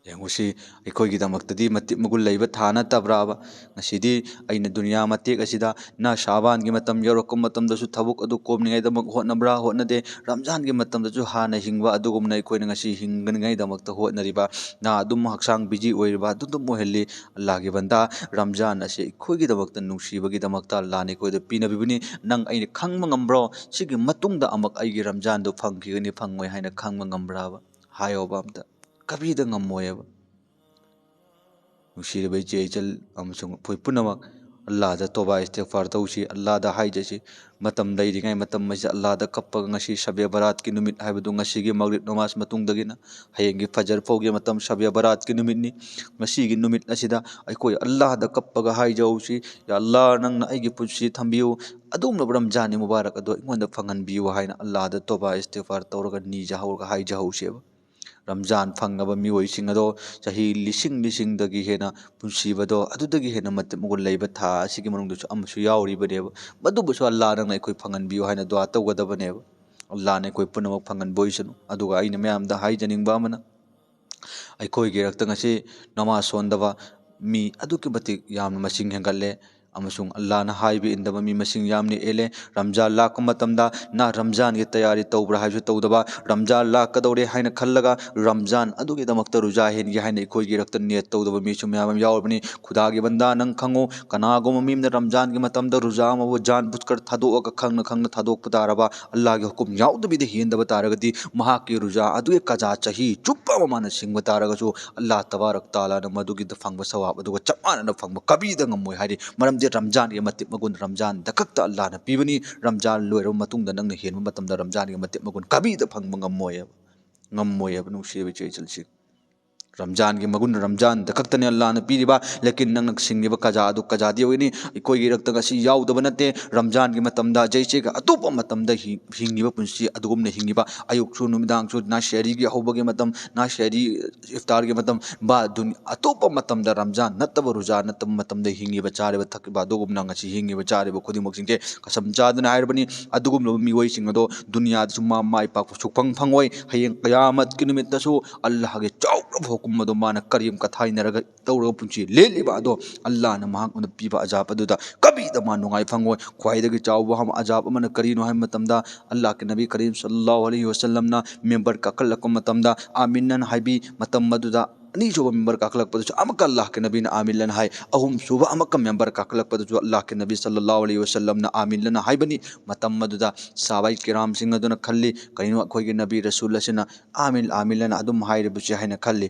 ꯌꯦꯡꯉꯨꯁꯤ, ꯑꯩꯈꯣꯏꯒꯤꯗꯃꯛꯇꯗꯤ ꯃꯇꯤꯛ ꯃꯒꯨꯟ ꯂꯩꯕ ꯊꯥ ꯅꯠꯇꯕ꯭ꯔꯥꯕ? ꯉꯁꯤꯗꯤ ꯑꯩꯅ ꯗꯨꯅꯤꯌꯥ ꯃꯇꯦꯛ ꯑꯁꯤꯗ ꯅ ꯁꯥꯕꯥꯟꯒꯤ ꯃꯇꯝ ꯌꯧꯔꯛꯄ ꯃꯇꯝꯗꯁꯨ ꯊꯕꯛ ꯑꯗꯨ ꯀꯣꯝꯅꯤꯡꯉꯥꯏꯗꯃꯛ ꯍꯣꯠꯅꯕ꯭ꯔꯥ ꯍꯣꯠꯅꯗꯦ? ꯔꯝꯖꯥꯟꯒꯤ ꯃꯇꯝꯗꯁꯨ ꯍꯥꯟꯅ ꯍꯤꯡꯕ ꯑꯗꯨꯒꯨꯝꯅ ꯑꯩꯈꯣꯏꯅ ꯉꯁꯤ ꯍꯤꯡꯒꯅꯤꯡꯉꯥꯏꯗꯃꯛꯇ ꯍꯣꯠꯅꯔꯤꯕ, ꯅ ꯑꯗꯨꯝ ꯍꯛꯆꯥꯡ ꯕꯤꯖꯤ ꯑꯣꯏꯔꯤꯕ ꯑꯗꯨ ꯑꯗꯨꯝ ꯑꯣꯏꯍꯜꯂꯤ꯫ ꯑꯜꯂꯥꯍꯒꯤ ꯕꯟꯗꯥ, ꯔꯝꯖꯥꯟ ꯑꯁꯤ ꯑꯩꯈꯣꯏꯒꯤꯗꯃꯛꯇ ꯅꯨꯡꯁꯤꯕꯒꯤꯗꯃꯛꯇ ꯑꯜꯂꯥꯍꯅ ꯑꯩꯈꯣꯏꯗ ꯄꯤꯅꯕꯤꯕꯅꯤ꯫ ꯅꯪ ꯑꯩꯅ ꯈꯪꯕ ꯉꯝꯕ꯭ꯔꯣ? ꯁꯤꯒꯤ ꯃꯇꯨꯡꯗ ꯑꯃꯨꯛ ꯑꯩꯒꯤ ꯔꯝꯖꯥꯟꯗꯨ ꯐꯪꯈꯤꯒꯅꯤ ꯐꯪꯉꯣꯏ ꯍꯥꯏꯅ ꯈꯪꯕ ꯉꯝꯕ꯭ꯔꯥꯕ? ꯍꯥꯏꯌꯣꯕ ꯑꯝꯇ꯫ ꯀꯕꯤꯗ ꯉꯝꯃꯣꯏꯕ꯫ ꯅꯨꯡꯁꯤꯔꯕ ꯏꯆꯦ ꯏꯆꯜ ꯑꯃꯁꯨꯡ ꯑꯩꯈꯣꯏ ꯄꯨꯝꯅꯃꯛ ꯑꯜꯂꯥꯗ ꯇꯣꯕꯥ ꯏꯁꯇꯤꯒꯐꯥꯔ ꯇꯧꯁꯤ, ꯑꯜꯂꯥꯗ ꯍꯥꯏꯖꯁꯤ꯫ ꯃꯇꯝ ꯂꯩꯔꯤꯉꯩ ꯃꯇꯝ ꯑꯁꯤꯗ ꯑꯜꯂꯥꯗ ꯀꯞꯄꯒ, ꯉꯁꯤ ꯁꯕꯦ ꯕꯔꯥꯠꯀꯤ ꯅꯨꯃꯤꯠ ꯍꯥꯏꯕꯗꯨ ꯉꯁꯤꯒꯤ ꯃꯒ꯭ꯔꯤꯕ ꯅꯃꯥꯖ ꯃꯇꯨꯡꯗꯒꯤꯅ ꯍꯌꯦꯡꯒꯤ ꯐꯖꯔ ꯐꯥꯎꯒꯤ ꯃꯇꯝ ꯁꯕꯦ ꯕꯔꯥꯠꯀꯤ ꯅꯨꯃꯤꯠꯅꯤ꯫ ꯉꯁꯤꯒꯤ ꯅꯨꯃꯤꯠ ꯑꯁꯤꯗ ꯑꯩꯈꯣꯏ ꯑꯜꯂꯥꯗ ꯀꯞꯄꯒ ꯍꯥꯏꯖꯍꯧꯁꯤ, "ꯌꯥ ꯑꯜꯂꯥ, ꯅꯪꯅ ꯑꯩꯒꯤ ꯄꯨꯟꯁꯤ ꯊꯝꯕꯤꯌꯨ, ꯑꯗꯨꯒꯨꯝꯂꯕ ꯔꯝꯖꯥꯟ ꯃꯨꯕꯥꯔꯛ ꯑꯗꯣ ꯑꯩꯉꯣꯟꯗ ꯐꯪꯍꯟꯕꯤꯌꯨ" ꯍꯥꯏꯅ ꯑꯜꯂꯥꯗ ꯇꯣꯕꯥ ꯏꯁꯇꯤꯒꯐꯥꯔ ꯇꯧꯔꯒ ꯅꯤꯖꯍꯧꯔꯒ ꯍꯥꯏꯖꯍꯧꯁꯦꯕ꯫ ꯔꯝꯖꯥꯟ ꯐꯪꯉꯕ ꯃꯤꯑꯣꯏꯁꯤꯡ ꯑꯗꯣ ꯆꯍꯤ ꯂꯤꯁꯤꯡ ꯂꯤꯁꯤꯡꯗꯒꯤ ꯍꯦꯟꯅ ꯄꯨꯟꯁꯤꯕꯗꯣ, ꯑꯗꯨꯗꯒꯤ ꯍꯦꯟꯅ ꯃꯇꯤꯛ ꯃꯒꯨꯟ ꯂꯩꯕ ꯊꯥ ꯑꯁꯤꯒꯤ ꯃꯅꯨꯡꯗꯁꯨ ꯑꯃꯁꯨ ꯌꯥꯎꯔꯤꯕꯅꯦꯕ꯫ ꯃꯗꯨꯕꯨꯁꯨ ꯑꯜꯂꯥ ꯅꯪꯅ ꯑꯩꯈꯣꯏ ꯐꯪꯍꯟꯕꯤꯌꯨ ꯍꯥꯏꯅ ꯗꯨꯋꯥ ꯇꯧꯒꯗꯕꯅꯦꯕ꯫ ꯑꯜꯂꯥꯅ ꯑꯩꯈꯣꯏ ꯄꯨꯝꯅꯃꯛ ꯐꯪꯍꯟꯕ ꯑꯣꯏꯁꯅꯨ꯫ ꯑꯗꯨꯒ ꯑꯩꯅ ꯃꯌꯥꯝꯗ ꯍꯥꯏꯖꯅꯤꯡꯕ ꯑꯃꯅ, ꯑꯩꯈꯣꯏꯒꯤ ꯏꯔꯛꯇ ꯉꯁꯤ ꯅꯃꯥꯖ ꯁꯣꯟꯗꯕ ꯃꯤ ꯑꯗꯨꯛꯀꯤ ꯃꯇꯤꯛ ꯌꯥꯝꯅ ꯃꯁꯤꯡ ꯍꯦꯟꯒꯠꯂꯦ, ꯑꯃꯁꯨꯡ ꯑꯜꯂꯥꯅ ꯍꯥꯏꯕ ꯏꯟꯗꯕ ꯃꯤ ꯃꯁꯤꯡ ꯌꯥꯝꯅ ꯍꯦꯜꯂꯦ꯫ ꯔꯝꯖꯥꯟ ꯂꯥꯛꯄ ꯃꯇꯝꯗ ꯅ ꯔꯝꯖꯥꯟꯒꯤ ꯇꯌꯥꯔꯤ ꯇꯧꯕ꯭ꯔꯥ ꯍꯥꯏꯕꯁꯨ ꯇꯧꯗꯕ, ꯔꯝꯖꯥꯟ ꯂꯥꯛꯀꯗꯧꯔꯦ ꯍꯥꯏꯅ ꯈꯜꯂꯒ ꯔꯝꯖꯥꯟ ꯑꯗꯨꯒꯤꯗꯃꯛꯇ ꯔꯨꯖꯥ ꯍꯦꯟꯒꯦ ꯍꯥꯏꯅ ꯑꯩꯈꯣꯏꯒꯤ ꯏꯔꯛꯇ ꯅꯤꯌꯠ ꯇꯧꯗꯕ ꯃꯤꯁꯨ ꯃꯌꯥꯝ ꯑꯃ ꯌꯥꯎꯔꯕꯅꯤ꯫ ꯈꯨꯗꯥꯒꯤ ꯕꯟꯗꯥ, ꯅꯪ ꯈꯪꯉꯨ, ꯀꯅꯥꯒꯨꯝꯕ ꯃꯤ ꯑꯃꯅ ꯔꯝꯖꯥꯟꯒꯤ ꯃꯇꯝꯗ ꯔꯨꯖꯥ ꯑꯃꯕꯨ ꯖꯥꯟ ꯕꯨꯖꯀꯔ ꯊꯥꯗꯣꯛꯑꯒ ꯈꯪꯅ ꯈꯪꯅ ꯊꯥꯗꯣꯛꯄ ꯇꯥꯔꯕ, ꯑꯜꯂꯥꯒꯤ ꯍꯨꯀꯨꯝ ꯌꯥꯎꯗꯕꯤꯗ ꯍꯦꯟꯗꯕ ꯇꯥꯔꯒꯗꯤ ꯃꯍꯥꯛꯀꯤ ꯔꯨꯖꯥ ꯑꯗꯨꯒꯤ ꯀꯖꯥ ꯆꯍꯤ ꯆꯨꯞꯄ ꯑꯃ ꯃꯥꯅ ꯁꯤꯡꯕ ꯇꯥꯔꯒꯁꯨ ꯑꯜꯂꯥ ꯇꯕꯥꯔꯛ ꯇꯥꯂꯥꯅ ꯃꯗꯨꯒꯤꯗ ꯐꯪꯕ ꯁꯋꯥꯕ ꯑꯗꯨꯒ ꯆꯞ ꯃꯥꯟꯅꯅ ꯐꯪꯕ ꯀꯕꯤꯗ ꯉꯝꯃꯣꯏ ꯍꯥꯏꯔꯤ꯫ ꯃꯔꯝꯗꯤ ꯔꯝꯖꯥꯟꯒꯤ ꯃꯇꯤꯛ ꯃꯒꯨꯟ ꯔꯝꯖꯥꯟꯗ ꯈꯛꯇ ꯑꯜꯂꯥꯅ ꯄꯤꯕꯅꯤ꯫ ꯔꯝꯖꯥꯟ ꯂꯣꯏꯔꯕ ꯃꯇꯨꯡꯗ ꯅꯪꯅ ꯍꯦꯟꯕ ꯃꯇꯝꯗ ꯔꯝꯖꯥꯟꯒꯤ ꯃꯇꯤꯛ ꯃꯒꯨꯟ ꯀꯕꯤꯗ ꯐꯪꯕ ꯉꯝꯃꯣꯏꯕ, ꯉꯝꯃꯣꯏꯕ, ꯅꯨꯡꯁꯤꯔꯕ ꯏꯆꯦ ꯏꯆꯜꯁꯤꯡ꯫ ꯔꯝꯖꯥꯟꯒꯤ ꯃꯒꯨꯟ ꯔꯝꯖꯥꯟꯗ ꯈꯛꯇꯅꯦ ꯑꯜꯂꯥꯅ ꯄꯤꯔꯤꯕ, ꯂꯦꯀꯤꯟ ꯅꯪꯅ ꯁꯤꯡꯂꯤꯕ ꯀꯖꯥ ꯑꯗꯨ ꯀꯖꯥꯗꯤ ꯑꯣꯏꯒꯅꯤ꯫ ꯑꯩꯈꯣꯏꯒꯤ ꯏꯔꯛꯇ ꯉꯁꯤ ꯌꯥꯎꯗꯕ ꯅꯠꯇꯦ꯫ ꯔꯝꯖꯥꯟꯒꯤ ꯃꯇꯝꯗ ꯖꯩꯁꯦꯒ ꯑꯇꯣꯞꯄ ꯃꯇꯝꯗ ꯍꯤ-, ꯍꯤꯡꯉꯤꯕ ꯄꯨꯟꯁꯤ ꯑꯗꯨꯒꯨꯝꯅ ꯍꯤꯡꯉꯤꯕ, ꯑꯌꯨꯛꯁꯨ ꯅꯨꯃꯤꯗꯥꯡꯁꯨ ꯅꯥꯁꯦꯔꯤꯒꯤ ꯍꯧꯕꯒꯤ ꯃꯇꯝ, ꯅꯥꯁꯦꯔꯤ ꯏꯐꯇꯥꯔꯒꯤ ꯃꯇꯝ, ꯕꯥ ꯗꯨꯟ-, ꯑꯇꯣꯞꯄ ꯃꯇꯝꯗ ꯔꯝꯖꯥꯟ ꯅꯠꯇꯕ ꯔꯨꯖꯥ ꯅꯠꯇꯕ ꯃꯇꯝꯗ ꯍꯤꯡꯉꯤꯕ, ꯆꯥꯔꯤꯕ ꯊꯛꯂꯤꯕ ꯑꯗꯨꯒꯨꯝꯅ ꯉꯁꯤ ꯍꯤꯡꯉꯤꯕ ꯆꯥꯔꯤꯕ ꯈꯨꯗꯤꯡꯃꯛꯁꯤꯡꯁꯦ ꯀꯁꯝ ꯆꯥꯗꯨꯅ ꯍꯥꯏꯔꯕꯅꯤ꯫ ꯑꯗꯨꯒꯨꯝꯂꯕ ꯃꯤꯑꯣꯏꯁꯤꯡ ꯑꯗꯣ ꯗꯨꯅꯤꯌꯥꯗꯁꯨ ꯃꯥ ꯃꯥꯏ ꯄꯥꯛꯄ ꯁꯨꯛꯐꯪ ꯐꯪꯉꯣꯏ꯫ ꯍꯌꯦꯡ ꯀꯌꯥꯃꯠꯀꯤ ꯅꯨꯃꯤꯠꯇꯁꯨ ꯑꯜꯂꯥꯍꯒꯤ ꯆꯥꯎꯔꯕ ꯎꯝꯃꯗꯣ ꯃꯥꯅ ꯀꯔꯤꯝ ꯀꯊꯥꯏꯅꯔꯒ ꯇꯧꯔꯒ ꯄꯨꯟꯁꯤ ꯂꯦꯜꯂꯤꯕ ꯑꯗꯣ, ꯑꯜꯂꯥꯍꯅ ꯃꯍꯥꯛꯉꯣꯟꯗ ꯄꯤꯕ ꯑꯖꯥꯕ ꯑꯗꯨꯗ ꯀꯕꯤꯗ ꯃꯥ ꯅꯨꯡꯉꯥꯏ ꯐꯪꯉꯣꯏ꯫ ꯈ꯭ꯋꯥꯏꯗꯒꯤ ꯆꯥꯎꯕ ꯑꯃ, ꯑꯖꯥꯕ ꯑꯃꯅ ꯀꯔꯤꯅꯣ ꯍꯥꯏꯕ ꯃꯇꯝꯗ, ꯑꯜꯂꯥꯍꯀꯤ ꯅꯕꯤ ꯀꯔꯤꯝ ꯁꯜꯂꯜꯂꯥꯍꯨ ꯑꯂꯩꯍꯤ ꯋꯁꯜꯂꯝꯅ ꯃꯦꯝꯕꯔ ꯀꯥꯈꯠꯂꯛꯄ ꯃꯇꯝꯗ ꯑꯥꯃꯤꯟ ꯑꯅ ꯍꯥꯏꯕꯤ꯫ ꯃꯇꯝ ꯑꯗꯨꯗ ꯑꯅꯤꯁꯨꯕ ꯃꯦꯝꯕꯔ ꯀꯥꯈꯠꯂꯛꯄꯗꯁꯨ ꯑꯃꯨꯛꯀ ꯑꯜꯂꯥꯍꯀꯤ ꯅꯕꯤꯅ "ꯑꯥꯃꯤꯟ" ꯑꯅ ꯍꯥꯏ꯫ ꯑꯍꯨꯝꯁꯨꯕ ꯑꯃꯨꯛꯀ ꯃꯦꯝꯕꯔ ꯀꯥꯈꯠꯂꯛꯄꯗꯁꯨ ꯑꯜꯂꯥꯍꯀꯤ ꯅꯕꯤ ꯁꯜꯂꯜꯂꯥꯍꯨ ꯑꯂꯩꯍꯤ ꯋꯁꯜꯂꯝꯅ "ꯑꯥꯃꯤꯟ" ꯑꯅ ꯍꯥꯏꯕꯅꯤ꯫ ꯃꯇꯝ ꯑꯗꯨꯗ ꯁꯍꯥꯕꯥꯏ ꯀꯤꯔꯥꯝꯁꯤꯡ ꯑꯗꯨꯅ ꯈꯜꯂꯤ, "ꯀꯔꯤꯅꯣ ꯑꯩꯈꯣꯏꯒꯤ ꯅꯕꯤ ꯔꯁꯨꯜ ꯑꯁꯤꯅ "ꯑꯥꯃꯤꯟ, ꯑꯥꯃꯤꯟ" ꯑꯅ ꯑꯗꯨꯝ ꯍꯥꯏꯔꯤꯕꯁꯦ?" ꯍꯥꯏꯅ ꯈꯜꯂꯤ꯫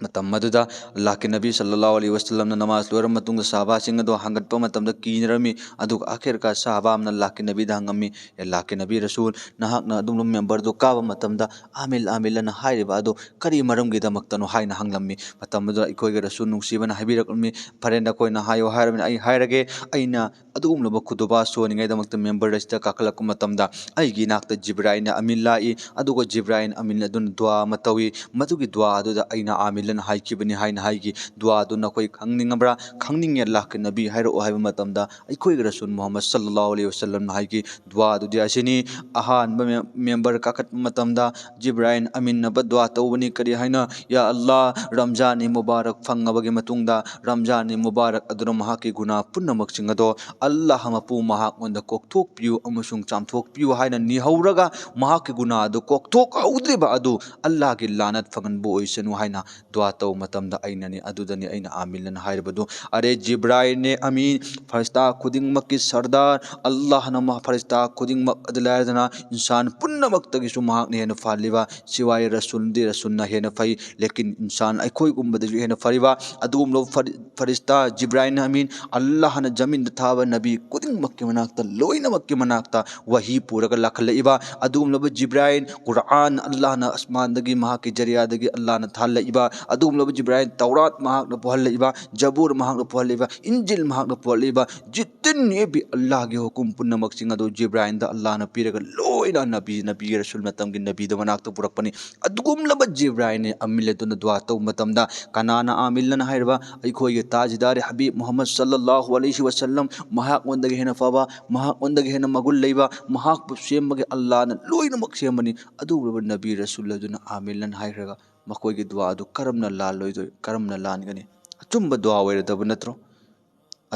ꯃꯇꯝ ꯑꯗꯨꯗ ꯑꯜꯂꯥꯍꯀꯤ ꯅꯕꯤ ꯁꯜꯂꯜꯂꯥꯍꯨ ꯑꯂꯩꯍꯤ ꯋꯁꯜꯂꯝꯅ ꯅꯃꯥꯖ ꯂꯣꯏꯔꯕ ꯃꯇꯨꯡꯗ ꯁꯍꯥꯕꯥꯁꯤꯡ ꯑꯗꯨ ꯍꯪꯒꯠꯄ ꯃꯇꯝꯗ ꯀꯤꯅꯔꯝꯃꯤ꯫ ꯑꯗꯨꯒ ꯑꯥꯈꯤꯔꯀꯥ ꯁꯍꯥꯕꯥ ꯑꯃꯅ ꯑꯜꯂꯥꯍꯀꯤ ꯅꯕꯤꯗ ꯍꯪꯉꯝꯃꯤ, "ꯑꯦ ꯑꯜꯂꯥꯍꯀꯤ ꯅꯕꯤ ꯔꯁꯨꯜ, ꯅꯍꯥꯛꯅ ꯑꯗꯨꯝ ꯃꯦꯝꯕꯔꯗꯨ ꯀꯥꯕ ꯃꯇꯝꯗ "ꯑꯥꯃꯤꯟ, ꯑꯥꯃꯤꯟ" ꯑꯅ ꯍꯥꯏꯔꯤꯕ ꯑꯗꯨ ꯀꯔꯤ ꯃꯔꯝꯒꯤꯗꯃꯛꯇꯅꯣ?" ꯍꯥꯏꯅ ꯍꯪꯂꯝꯃꯤ꯫ ꯃꯇꯝ ꯑꯗꯨꯗ ꯑꯩꯈꯣꯏꯒꯤ ꯔꯁꯨꯜ ꯅꯨꯡꯁꯤꯕꯅ ꯍꯥꯏꯕꯤꯔꯛꯂꯝꯃꯤ, "ꯐꯔꯦ, ꯅꯈꯣꯏꯅ ꯍꯥꯏꯌꯨ ꯍꯥꯏꯔꯕꯅꯤꯅ ꯑꯩ ꯍꯥꯏꯔꯒꯦ꯫ ꯑꯩꯅ ꯑꯗꯨꯒꯨꯝꯂꯕ ꯈꯨꯗꯣꯕꯥ ꯁꯣꯟꯅꯤꯡꯉꯥꯏꯗꯃꯛꯇ ꯃꯦꯝꯕꯔ ꯑꯁꯤꯗ ꯀꯥꯈꯠꯂꯛꯄ ꯃꯇꯝꯗ ꯑꯩꯒꯤ ꯏꯅꯥꯛꯇ ꯖꯤꯕ꯭ꯔꯥꯏꯜ ꯑꯃꯤꯟ ꯂꯥꯛꯏ꯫ ꯑꯗꯨꯒ ꯖꯤꯕ꯭ꯔꯥꯏꯜ ꯑꯃꯤꯟ ꯑꯗꯨꯅ ꯗꯨꯋꯥ ꯑꯃ ꯇꯧꯏ꯫ ꯃꯗꯨꯒꯤ ꯗꯨꯋꯥ ꯑꯗꯨꯗ ꯑꯩꯅ "ꯑꯥꯃꯤꯟ" ꯑꯅ ꯍꯥꯏꯈꯤꯕꯅꯤ" ꯍꯥꯏꯅ ꯍꯥꯏꯈꯤ꯫ ꯗꯨꯋꯥ ꯑꯗꯨ ꯅꯈꯣꯏ ꯈꯪꯅꯤꯡꯉꯕ꯭ꯔꯥ? ꯈꯪꯅꯤꯡꯉꯦ, ꯑꯜꯂꯥꯍꯀꯤ ꯅꯕꯤ, ꯍꯥꯏꯔꯛꯑꯣ ꯍꯥꯏꯕ ꯃꯇꯝꯗ ꯑꯩꯈꯣꯏꯒꯤ ꯔꯁꯨꯜ ꯃꯨꯍꯝꯃꯗ ꯁꯜꯂꯜꯂꯥꯍꯨ ꯑꯂꯩꯍꯤ ꯋꯁꯜꯂꯝꯅ ꯍꯥꯏꯈꯤ, ꯗꯨꯋꯥ ꯑꯗꯨꯗꯤ ꯑꯁꯤꯅꯤ: ꯑꯍꯥꯟꯕ ꯃꯦꯝ-, ꯃꯦꯝꯕꯔ ꯀꯥꯈꯠꯄ ꯃꯇꯝꯗ ꯖꯤꯕ꯭ꯔꯥꯏꯜ ꯑꯃꯤꯟꯅ ꯗꯨꯋꯥ ꯇꯧꯕꯅꯤ꯫ ꯀꯔꯤ ꯍꯥꯏꯅ? "ꯌꯥ ꯑꯜꯂꯥꯍ, ꯔꯝꯖꯥꯟ ꯃꯨꯕꯥꯔꯛ ꯐꯪꯉꯕꯒꯤ ꯃꯇꯨꯡꯗ ꯔꯝꯖꯥꯟ ꯃꯨꯕꯥꯔꯛ ꯑꯗꯨꯅ ꯃꯍꯥꯛꯀꯤ ꯒꯨꯅꯥ ꯄꯨꯝꯅꯃꯛꯁꯤꯡ ꯑꯗꯣ ꯑꯜꯂꯥꯍ ꯃꯄꯨ ꯃꯍꯥꯛꯉꯣꯟꯗ ꯀꯣꯛꯊꯣꯛꯄꯤꯌꯨ ꯑꯃꯁꯨꯡ ꯆꯥꯝꯊꯣꯛꯄꯤꯌꯨ" ꯍꯥꯏꯅ ꯅꯤꯍꯧꯔꯒ, ꯃꯍꯥꯛꯀꯤ ꯒꯨꯅꯥ ꯑꯗꯨ ꯀꯣꯛꯊꯣꯛꯍꯧꯗ꯭ꯔꯤꯕ ꯑꯗꯨ ꯑꯜꯂꯥꯍꯒꯤ ꯂꯥꯅꯠ ꯐꯪꯍꯟꯕ ꯑꯣꯏꯁꯅꯨ ꯍꯥꯏꯅ ꯗꯨꯋꯥ ꯇꯧꯕ ꯃꯇꯝꯗ ꯑꯩꯅꯅꯤ, ꯑꯗꯨꯗꯅꯤ ꯑꯩꯅ "ꯑꯥꯃꯤꯟ" ꯑꯅ ꯍꯥꯏꯔꯤꯕꯗꯨ꯫ ꯑꯔꯦ ꯖꯤꯕ꯭ꯔꯥꯏꯜ ꯑꯃꯤꯟ, ꯐꯔꯤꯁꯇꯥ ꯈꯨꯗꯤꯡꯃꯛꯀꯤ ꯁꯔꯗꯥꯔ, ꯑꯜꯂꯥꯍꯅ ꯃꯍ-, ꯐꯔꯤꯁꯇꯥ ꯈꯨꯗꯤꯡꯃꯛ ꯑꯗꯨ ꯂꯥꯏꯔꯗꯅ ꯏꯟꯁꯥꯟ ꯄꯨꯝꯅꯃꯛꯇꯒꯤꯁꯨ ꯃꯍꯥꯛꯅ ꯍꯦꯟꯅ ꯐꯍꯜꯂꯤꯕ, ꯁꯤꯋꯥꯏ ꯔꯁꯨꯜꯗꯤ ꯔꯁꯨꯜꯅ ꯍꯦꯟꯅ ꯐꯩ, ꯂꯦꯀꯤꯟ ꯏꯟꯁꯥꯟ ꯑꯩꯈꯣꯏꯒꯨꯝꯕꯗꯁꯨ ꯍꯦꯟꯅ ꯐꯔꯤꯕ ꯑꯗꯨꯒꯨꯝꯂꯕ ꯐꯔꯤ-, ꯐꯔꯤꯁꯇꯥ ꯖꯤꯕ꯭ꯔꯥꯏꯜ ꯑꯃꯤꯟ, ꯑꯜꯂꯥꯍꯅ ꯖꯃꯤꯟꯗ ꯊꯥꯕ ꯅꯕꯤ ꯈꯨꯗꯤꯡꯃꯛꯀꯤ ꯃꯅꯥꯛꯇ, ꯂꯣꯏꯅꯃꯛꯀꯤ ꯃꯅꯥꯛꯇ ꯋꯥꯍꯤ ꯄꯨꯔꯒ ꯂꯥꯛꯈꯠꯂꯛꯏꯕ ꯑꯗꯨꯒꯨꯝꯂꯕ ꯖꯤꯕ꯭ꯔꯥꯏꯜ, ꯀꯨꯔꯥꯟ ꯑꯜꯂꯥꯍꯅ ꯑꯁꯃꯥꯟꯗꯒꯤ ꯃꯍꯥꯛꯀꯤ ꯖꯔꯤꯌꯥꯗꯒꯤ ꯑꯜꯂꯥꯍꯅ ꯊꯥꯍꯜꯂꯛꯏꯕ ꯑꯗꯨꯒꯨꯝꯂꯕ ꯖꯤꯕ꯭ꯔꯥꯏꯜ, ꯇꯧꯔꯥꯠ ꯃꯍꯥꯛꯅ ꯄꯨꯍꯜꯂꯛꯏꯕ, ꯖꯕꯨꯔ ꯃꯍꯥꯛꯅ ꯄꯨꯍꯜꯂꯛꯏꯕ, ꯏꯟꯖꯤꯜ ꯃꯍꯥꯛꯅ ꯄꯨꯍꯜꯂꯛꯏꯕ, ꯖꯤꯠꯇꯤꯟ ꯅꯦꯕꯤ ꯑꯜꯂꯥꯍꯒꯤ ꯍꯨꯀꯨꯝ ꯄꯨꯝꯅꯃꯛꯁꯤꯡ ꯑꯗꯨ ꯖꯤꯕ꯭ꯔꯥꯏꯜꯗ ꯑꯜꯂꯥꯍꯅ ꯄꯤꯔꯒ ꯂꯣꯏꯅ ꯅꯕꯤ, ꯅꯕꯤ ꯔꯁꯨꯜ ꯃꯇꯝꯒꯤ ꯅꯕꯤꯗ ꯃꯅꯥꯛꯇ ꯄꯨꯔꯛꯄꯅꯤ꯫ ꯑꯗꯨꯒꯨꯝꯂꯕ ꯖꯤꯕ꯭ꯔꯥꯏꯜꯅ ꯑꯃꯤꯟ ꯑꯗꯨꯅ ꯗꯨꯋꯥ ꯇꯧꯕ ꯃꯇꯝꯗ ꯀꯅꯥꯅ "ꯑꯥꯃꯤꯟ" ꯑꯅ ꯍꯥꯏꯔꯤꯕ? ꯑꯩꯈꯣꯏꯒꯤ ꯇꯥꯖꯤꯗꯥꯔꯤ ꯍꯕꯤꯕ ꯃꯨꯍꯝꯃꯗ ꯁꯜꯂꯜꯂꯥꯍꯨ ꯑꯂꯩꯍꯤ ꯋꯁꯜꯂꯝ, ꯃꯍꯥꯛꯉꯣꯟꯗꯒꯤ ꯍꯦꯟꯅ ꯐꯕ, ꯃꯍꯥꯛꯉꯣꯟꯗꯒꯤ ꯍꯦꯟꯅ ꯃꯒꯨꯟ ꯂꯩꯕ, ꯃꯍꯥꯛꯄꯨ ꯁꯦꯝꯕꯒꯤ ꯑꯜꯂꯥꯍꯅ ꯂꯣꯏꯅꯃꯛ ꯁꯦꯝꯕꯅꯤ꯫ ꯑꯗꯨꯒꯨꯝꯂꯕ ꯅꯕꯤ ꯔꯁꯨꯜ ꯑꯗꯨꯅ "ꯑꯥꯃꯤꯟ" ꯑꯅ ꯍꯥꯏꯈ꯭ꯔꯒ ꯃꯈꯣꯏꯒꯤ ꯗꯨꯋꯥ ꯑꯗꯨ ꯀꯔꯝꯅ ꯂꯥꯜꯂꯣꯏꯗꯣꯏ, ꯀꯔꯝꯅ ꯂꯥꯟꯒꯅꯤ? ꯑꯆꯨꯝꯕ ꯗꯨꯋꯥ ꯑꯣꯏꯔꯗꯕ ꯅꯠꯇ꯭ꯔꯣ?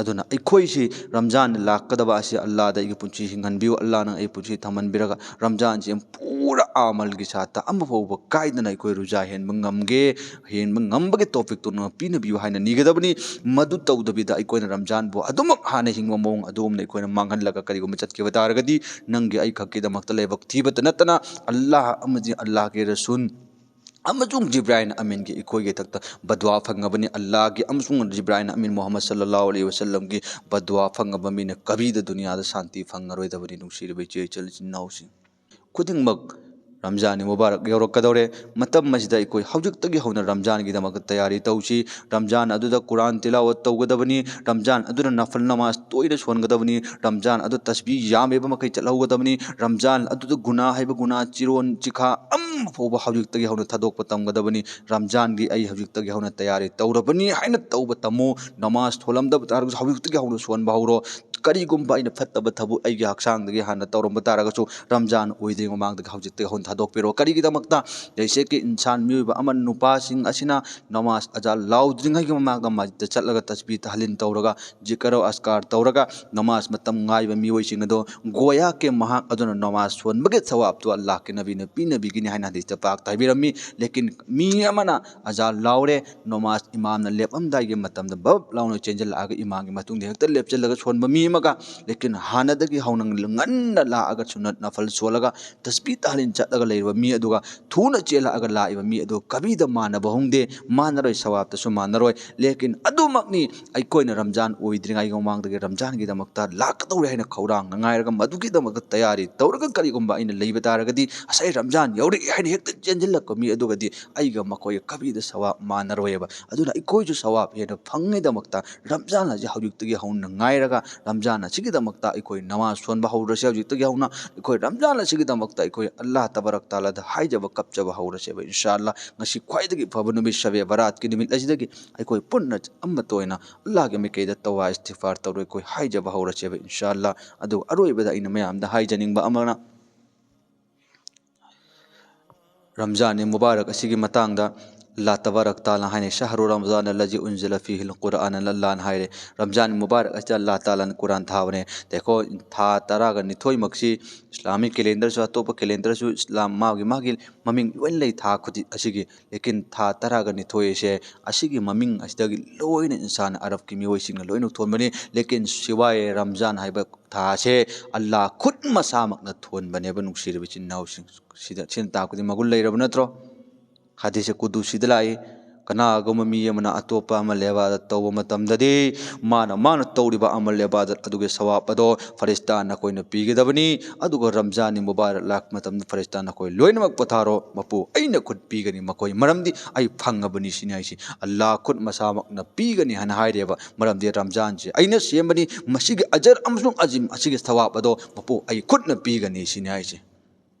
ꯑꯗꯨꯅ ꯑꯩꯈꯣꯏꯁꯤ ꯔꯝꯖꯥꯟ ꯂꯥꯛꯀꯗꯕ ꯑꯁꯤ ꯑꯜꯂꯥꯗ ꯑꯩꯒꯤ ꯄꯨꯟꯁꯤ ꯍꯤꯡꯍꯟꯕꯤꯌꯨ, ꯑꯜꯂꯥꯅ ꯑꯩ ꯄꯨꯟꯁꯤ ꯊꯝꯍꯟꯕꯤꯔꯒ ꯔꯝꯖꯥꯟꯁꯤ ꯄꯨꯔꯥ ꯑꯃꯜꯒꯤ ꯁꯥꯠꯇ ꯑꯃ ꯐꯥꯎꯕ ꯀꯥꯏꯗꯅ ꯑꯩꯈꯣꯏ ꯔꯨꯖꯥ ꯍꯦꯟꯕ ꯉꯝꯒꯦ, ꯍꯦꯟꯕ ꯉꯝꯕꯒꯤ ꯇꯧꯐꯤꯛꯇꯨ ꯄꯤꯅꯕꯤꯌꯨ ꯍꯥꯏꯅ ꯅꯤꯒꯗꯕꯅꯤ꯫ ꯃꯗꯨ ꯇꯧꯗꯕꯤꯗ ꯑꯩꯈꯣꯏꯅ ꯔꯝꯖꯥꯟꯕꯨ ꯑꯗꯨꯃꯛ ꯍꯥꯟꯅ ꯍꯤꯡꯕ ꯃꯑꯣꯡ ꯑꯗꯨꯒꯨꯝꯅ ꯑꯩꯈꯣꯏꯅ ꯃꯥꯡꯍꯜꯂꯒ ꯀꯔꯤꯒꯨꯝꯕ ꯆꯠꯈꯤꯕ ꯇꯥꯔꯒꯗꯤ, ꯅꯪꯒꯤ ꯑꯩ ꯈꯛꯀꯤꯗꯃꯛꯇ ꯂꯥꯏꯕꯛ ꯊꯤꯕꯇ ꯅꯠꯇꯅ ꯑꯜꯂꯥꯍ ꯑꯃꯗꯤ ꯑꯜꯂꯥꯍꯒꯤ ꯔꯁꯨꯜ ꯑꯃꯁꯨꯡ ꯖꯤꯕ꯭ꯔꯥꯏꯜ ꯑꯃꯤꯟꯒꯤ ꯑꯩꯈꯣꯏꯒꯤ ꯊꯛꯇ ꯕꯗꯨꯋꯥ ꯐꯪꯉꯕꯅꯤ꯫ ꯑꯜꯂꯥꯍꯒꯤ ꯑꯃꯁꯨꯡ ꯖꯤꯕ꯭ꯔꯥꯏꯜ ꯑꯃꯤꯟ ꯃꯨꯍꯝꯃꯗ ꯁꯜꯂꯜꯂꯥꯍꯨ ꯑꯂꯩꯍꯤ ꯋꯁꯜꯂꯝꯒꯤ ꯕꯗꯨꯋꯥ ꯐꯪꯉꯕ ꯃꯤꯅ ꯀꯕꯤꯗ ꯗꯨꯅꯤꯌꯥꯗ ꯁꯥꯟꯇꯤ ꯐꯪꯉꯔꯣꯏꯗꯕꯅꯤ꯫ ꯅꯨꯡꯁꯤꯔꯕ ꯏꯆꯦ ꯏꯆꯜ ꯏꯆꯤꯟ ꯏꯅꯥꯎꯁꯤꯡ ꯈꯨꯗꯤꯡꯃꯛ, ꯔꯝꯖꯥꯟ ꯃꯨꯕꯥꯔꯛ ꯌꯧꯔꯛꯀꯗꯧꯔꯦ꯫ ꯃꯇꯝ ꯑꯁꯤꯗ ꯑꯩꯈꯣꯏ ꯍꯧꯖꯤꯛꯇꯒꯤ ꯍꯧꯅ ꯔꯝꯖꯥꯟꯒꯤꯗꯃꯛꯇ ꯇꯌꯥꯔꯤ ꯇꯧꯁꯤ꯫ ꯔꯝꯖꯥꯟ ꯑꯗꯨꯗ ꯀꯨꯔꯥꯟ ꯇꯤꯂꯥꯋꯠ ꯇꯧꯒꯗꯕꯅꯤ꯫ ꯔꯝꯖꯥꯟ ꯑꯗꯨꯗ ꯅꯐꯜ ꯅꯃꯥꯖ ꯇꯣꯏꯅ ꯁꯣꯟꯒꯗꯕꯅꯤ꯫ ꯔꯝꯖꯥꯟ ꯑꯗꯨ ꯇꯁꯕꯤ ꯌꯥꯝꯃꯤꯕ ꯃꯈꯩ ꯆꯠꯍꯧꯒꯗꯕꯅꯤ꯫ ꯔꯝꯖꯥꯟ ꯑꯗꯨꯗ ꯒꯨꯅꯥ ꯍꯥꯏꯕ ꯒꯨꯅꯥ, ꯆꯤꯔꯣꯟ ꯆꯤꯈꯥ ꯑꯃ ꯐꯥꯎꯕ ꯍꯧꯖꯤꯛꯇꯒꯤ ꯍꯧꯅ ꯊꯥꯗꯣꯛꯄ ꯇꯝꯒꯗꯕꯅꯤ꯫ ꯔꯝꯖꯥꯟꯒꯤ ꯑꯩ ꯍꯧꯖꯤꯛꯇꯒꯤ ꯍꯧꯅ ꯇꯌꯥꯔꯤ ꯇꯧꯔꯕꯅꯤ ꯍꯥꯏꯅ ꯇꯧꯕ ꯇꯝꯃꯨ꯫ ꯅꯃꯥꯖ ꯊꯣꯜꯂꯝꯗꯕ ꯇꯥꯔꯒꯁꯨ ꯍꯧꯖꯤꯛꯇꯒꯤ ꯍꯧꯅ ꯁꯣꯟꯕ ꯍꯧꯔꯣ꯫ ꯀꯔꯤꯒꯨꯝꯕ ꯑꯩꯅ ꯐꯠꯇꯕ ꯊꯕꯛ ꯑꯩꯒꯤ ꯍꯛꯆꯥꯡꯗꯒꯤ ꯍꯥꯟꯅ ꯇꯧꯔꯝꯕ ꯇꯥꯔꯒꯁꯨ, ꯔꯝꯖꯥꯟ ꯑꯣꯏꯗ꯭ꯔꯤꯉꯩ ꯃꯃꯥꯡꯗꯒꯤ ꯍꯧꯖꯤꯛꯇꯒꯤ ꯍꯧꯅ ꯊꯥꯗꯣꯛꯄꯤꯔꯣ꯫ ꯀꯔꯤꯒꯤꯗꯃꯛꯇ? ꯖꯩꯁꯦ ꯀꯤ ꯏꯟꯁꯥꯟ, ꯃꯤꯑꯣꯏꯕ ꯑꯃ, ꯅꯨꯄꯥꯁꯤꯡ ꯑꯁꯤꯅ ꯅꯃꯥꯖ ꯑꯖꯥꯟ ꯂꯥꯎꯗ꯭ꯔꯤꯉꯩꯒꯤ ꯃꯃꯥꯡꯗ ꯃꯁꯖꯤꯗꯇ ꯆꯠꯂꯒ ꯇꯁꯕꯤ ꯇꯍꯂꯤꯜ ꯇꯧꯔꯒ, ꯖꯤꯀꯔ ꯑꯁꯀꯥꯔ ꯇꯧꯔꯒ ꯅꯃꯥꯖ ꯃꯇꯝ ꯉꯥꯏꯕ ꯃꯤꯑꯣꯏꯁꯤꯡ ꯑꯗꯣ ꯒꯣꯌꯥ ꯀꯦ ꯃꯍꯥꯛ ꯑꯗꯨꯅ ꯅꯃꯥꯖ ꯁꯣꯟꯕꯒꯤ ꯁꯋꯥꯕꯇꯨ ꯑꯜꯂꯥꯍꯀꯤ ꯅꯕꯤꯅ ꯄꯤꯅꯕꯤꯒꯅꯤ ꯍꯥꯏꯅ ꯍꯗꯤꯁꯇ ꯄꯥꯛꯇ ꯍꯥꯏꯕꯤꯔꯝꯃꯤ꯫ ꯂꯦꯀꯤꯟ ꯃꯤ ꯑꯃꯅ ꯑꯖꯥꯟ ꯂꯥꯎꯔꯦ, ꯅꯃꯥꯖ ꯏꯃꯥꯝꯅ ꯂꯦꯞꯂꯝꯗꯥꯏꯒꯤ ꯃꯇꯝꯗ ꯕꯞ ꯂꯥꯎꯅ ꯆꯦꯟꯁꯤꯜꯂꯛꯑꯒ ꯏꯃꯥꯝꯒꯤ ꯃꯇꯨꯡꯗ ꯍꯦꯛꯇ ꯂꯦꯞꯁꯤꯜꯂꯒ ꯁꯣꯟꯕ ꯃꯤ ꯑꯃꯒ, ꯂꯦꯀꯤꯟ ꯍꯥꯟꯅꯗꯒꯤ ꯍꯧꯅ ꯉꯟꯅ ꯂꯥꯛꯑꯒ ꯁꯨꯟꯅꯠ ꯅꯐꯜ ꯁꯣꯜꯂꯒ ꯇꯁꯕꯤ ꯇꯍꯂꯤꯜ ꯆꯠꯂꯒ ꯂꯩꯔꯤꯕ ꯃꯤ ꯑꯗꯨꯒ ꯊꯨꯅ ꯆꯦꯜꯂꯛꯑꯒ ꯂꯥꯛꯏꯕ ꯃꯤ ꯑꯗꯨ ꯀꯕꯤꯗ ꯃꯥꯟꯅꯕ ꯍꯧꯅꯗꯦ, ꯃꯥꯟꯅꯔꯣꯏ, ꯁꯋꯥꯕꯇꯁꯨ ꯃꯥꯟꯅꯔꯣꯏ꯫ ꯂꯦꯀꯤꯟ ꯑꯗꯨꯃꯛꯅꯤ ꯑꯩꯈꯣꯏꯅ ꯔꯝꯖꯥꯟ ꯑꯣꯏꯗ꯭ꯔꯤꯉꯩꯒꯤ ꯃꯃꯥꯡꯗꯒꯤ ꯔꯝꯖꯥꯟꯒꯤꯗꯃꯛꯇ ꯂꯥꯛꯀꯗꯧꯔꯦ ꯍꯥꯏꯅ ꯈꯧꯔꯥꯡꯅ ꯉꯥꯏꯔꯒ ꯃꯗꯨꯒꯤꯗꯃꯛꯇ ꯇꯌꯥꯔꯤ ꯇꯧꯔꯒ ꯀꯔꯤꯒꯨꯝꯕ ꯑꯩꯅ ꯂꯩꯕ ꯇꯥꯔꯒꯗꯤ, ꯉꯁꯥꯏ ꯔꯝꯖꯥꯟ ꯌꯧꯔꯛꯑꯦ ꯍꯥꯏꯅ ꯍꯦꯛꯇ ꯆꯦꯟꯁꯤꯜꯂꯛꯄ ꯃꯤ ꯑꯗꯨꯒꯗꯤ ꯑꯩꯒ ꯃꯈꯣꯏꯒ ꯀꯕꯤꯗ ꯁꯋꯥꯕ ꯃꯥꯟꯅꯔꯣꯏꯑꯕ꯫ ꯑꯗꯨꯅ ꯑꯩꯈꯣꯏꯁꯨ ꯁꯋꯥꯕ ꯍꯦꯟꯅ ꯐꯪꯉꯤꯗꯃꯛꯇ ꯔꯝꯖꯥꯟ ꯑꯁꯤ ꯍꯧꯖꯤꯛꯇꯒꯤ ꯍꯧꯅ ꯉꯥꯏꯔꯒ ꯔꯝꯖꯥꯟ ꯑꯁꯤꯒꯤꯗꯃꯛꯇ ꯑꯩꯈꯣꯏ ꯅꯃꯥꯖ ꯁꯣꯟꯕ ꯍꯧꯔꯁꯦ꯫ ꯍꯧꯖꯤꯛꯇꯒꯤ ꯍꯧꯅ ꯑꯩꯈꯣꯏ ꯔꯝꯖꯥꯟ ꯑꯁꯤꯒꯤꯗꯃꯛꯇ ꯑꯩꯈꯣꯏ ꯑꯜꯂꯥꯍ ꯇꯕꯥꯔꯛ ꯇꯥꯂꯥꯗ ꯍꯥꯏꯖꯕ ꯀꯞꯆꯕ ꯍꯧꯔꯁꯦꯕ, ꯏꯟꯁꯥ ꯑꯜꯂꯥꯍ꯫ ꯉꯁꯤ ꯈ꯭ꯋꯥꯏꯗꯒꯤ ꯐꯕ ꯅꯨꯃꯤꯠ ꯁꯕꯦ ꯕꯔꯥꯠꯀꯤ ꯅꯨꯃꯤꯠ ꯑꯁꯤꯗꯒꯤ ꯑꯩꯈꯣꯏ ꯄꯨꯟꯅ ꯑꯃꯠꯇ ꯑꯣꯏꯅ ꯑꯜꯂꯥꯍꯒꯤ ꯃꯥꯏꯀꯩꯗ ꯇꯧꯕꯥ ꯏꯁꯇꯤꯒꯐꯥꯔ ꯇꯧꯔꯒ ꯑꯩꯈꯣꯏ ꯍꯥꯏꯖꯕ ꯍꯧꯔꯁꯦꯕ, ꯏꯟꯁꯥ ꯑꯜꯂꯥꯍ꯫ ꯑꯗꯨꯒ ꯑꯔꯣꯏꯕꯗ ꯑꯩꯅ ꯃꯌꯥꯝꯗ ꯍꯥꯏꯖꯅꯤꯡꯕ ꯑꯃꯅ, ꯔꯝꯖꯥꯟ ꯃꯨꯕꯥꯔꯛ ꯑꯁꯤꯒꯤ ꯃꯇꯥꯡꯗ ꯑꯜꯂꯥꯍ ꯇꯕꯥꯔꯛ ꯇꯥꯂꯥ ꯍꯥꯏꯅ, "ꯁꯍꯔꯨ ꯔꯃꯖꯥꯟ ꯑꯜꯂꯖꯤ ꯎꯟꯖꯤꯂ ꯐꯤꯍꯤꯜ ꯈꯨꯔꯥꯟ" ꯑꯜꯂꯥꯍꯅ ꯍꯥꯏꯔꯦ꯫ ꯔꯝꯖꯥꯟ ꯃꯨꯕꯥꯔꯛ ꯑꯁꯤꯗ ꯑꯜꯂꯥꯍ ꯇꯥꯂꯥꯅ ꯀꯨꯔꯥꯟ ꯊꯥꯕꯅꯦ꯫ ꯗꯦꯈꯣ, ꯊꯥ ꯇꯔꯥꯒ ꯅꯤꯊꯣꯏꯃꯛꯁꯤ ꯏꯁꯂꯥꯃꯤꯛ ꯀꯦꯂꯦꯟꯗꯔꯁꯨ, ꯑꯇꯣꯞꯄ ꯀꯦꯂꯦꯟꯗꯔꯁꯨ, ꯏꯁꯂꯥꯝ ꯃꯥꯒꯤ ꯃꯥꯒꯤ ꯃꯃꯤꯡ ꯂꯣꯏꯅ ꯂꯩ ꯊꯥ ꯈꯨꯗꯤꯡ ꯑꯁꯤꯒꯤ꯫ ꯂꯦꯀꯤꯟ ꯊꯥ ꯇꯔꯥꯒ ꯅꯤꯊꯣꯏ ꯑꯁꯦ ꯑꯁꯤꯒꯤ ꯃꯃꯤꯡ ꯑꯁꯤꯗꯒꯤ ꯂꯣꯏꯅ ꯏꯟꯁꯥꯟ ꯑꯔꯕꯀꯤ ꯃꯤꯑꯣꯏꯁꯤꯡꯅ ꯂꯣꯏꯅ ꯊꯣꯟꯕꯅꯤ꯫ ꯂꯦꯀꯤꯟ ꯁꯤꯋꯥꯏ ꯔꯝꯖꯥꯟ ꯍꯥꯏꯕ ꯊꯥꯁꯦ ꯑꯜꯂꯥꯍ ꯈꯨꯠ ꯃꯁꯥꯃꯛꯅ ꯊꯣꯟꯕꯅꯦꯕ, ꯅꯨꯡꯁꯤꯔꯕ ꯏꯆꯤꯟ ꯏꯅꯥꯎꯁꯤꯡ꯫ ꯁꯤꯗ, ꯁꯤꯅ ꯇꯥꯛꯄꯗꯤ ꯃꯒꯨꯟ ꯂꯩꯔꯕ ꯅꯠꯇ꯭ꯔꯣ? ꯍꯗꯤꯁ ꯀꯨꯗꯨꯁꯤꯗ ꯂꯥꯛꯏ, "ꯀꯅꯥꯒꯨꯝꯕ ꯃꯤ ꯑꯃꯅ ꯑꯇꯣꯞꯄ ꯑꯃꯜ ꯏꯕꯥꯗꯠ ꯇꯧꯕ ꯃꯇꯝꯗꯗꯤ, ꯃꯥꯅ, ꯃꯥꯅ ꯇꯧꯔꯤꯕ ꯑꯃꯜ ꯏꯕꯥꯗꯠ ꯑꯗꯨꯒꯤ ꯁꯋꯥꯕ ꯑꯗꯣ ꯐꯔꯤꯁꯇꯥ ꯅꯈꯣꯏꯅ ꯄꯤꯒꯗꯕꯅꯤ꯫ ꯑꯗꯨꯒ ꯔꯝꯖꯥꯟꯒꯤ ꯃꯨꯕꯥꯔꯛ ꯂꯥꯛꯄ ꯃꯇꯝꯗ ꯐꯔꯤꯁꯇꯥ ꯅꯈꯣꯏ ꯂꯣꯏꯅꯃꯛ ꯄꯣꯊꯥꯔꯣ, ꯃꯄꯨ ꯑꯩꯅ ꯈꯨꯠ ꯄꯤꯒꯅꯤ ꯃꯈꯣꯏ, ꯃꯔꯝꯗꯤ ꯑꯩ ꯐꯪꯉꯕꯅꯤ" ꯁꯤꯅꯤ ꯍꯥꯏꯁꯤ꯫ ꯑꯜꯂꯥꯍ ꯈꯨꯠ ꯃꯁꯥꯃꯛꯅ ꯄꯤꯒꯅꯤ ꯍꯥꯏꯅ ꯍꯥꯏꯔꯦꯕ, ꯃꯔꯝꯗꯤ ꯔꯝꯖꯥꯟꯁꯦ ꯑꯩꯅ ꯁꯦꯝꯕꯅꯤ, ꯃꯁꯤꯒꯤ ꯑꯖꯔ ꯑꯃꯁꯨꯡ ꯑꯖꯤꯝ ꯑꯁꯤꯒꯤ ꯁꯋꯥꯕ ꯑꯗꯣ ꯃꯄꯨ ꯑꯩ ꯈꯨꯠꯅ ꯄꯤꯒꯅꯤ ꯁꯤꯅꯤ ꯍꯥꯏꯁꯦ꯫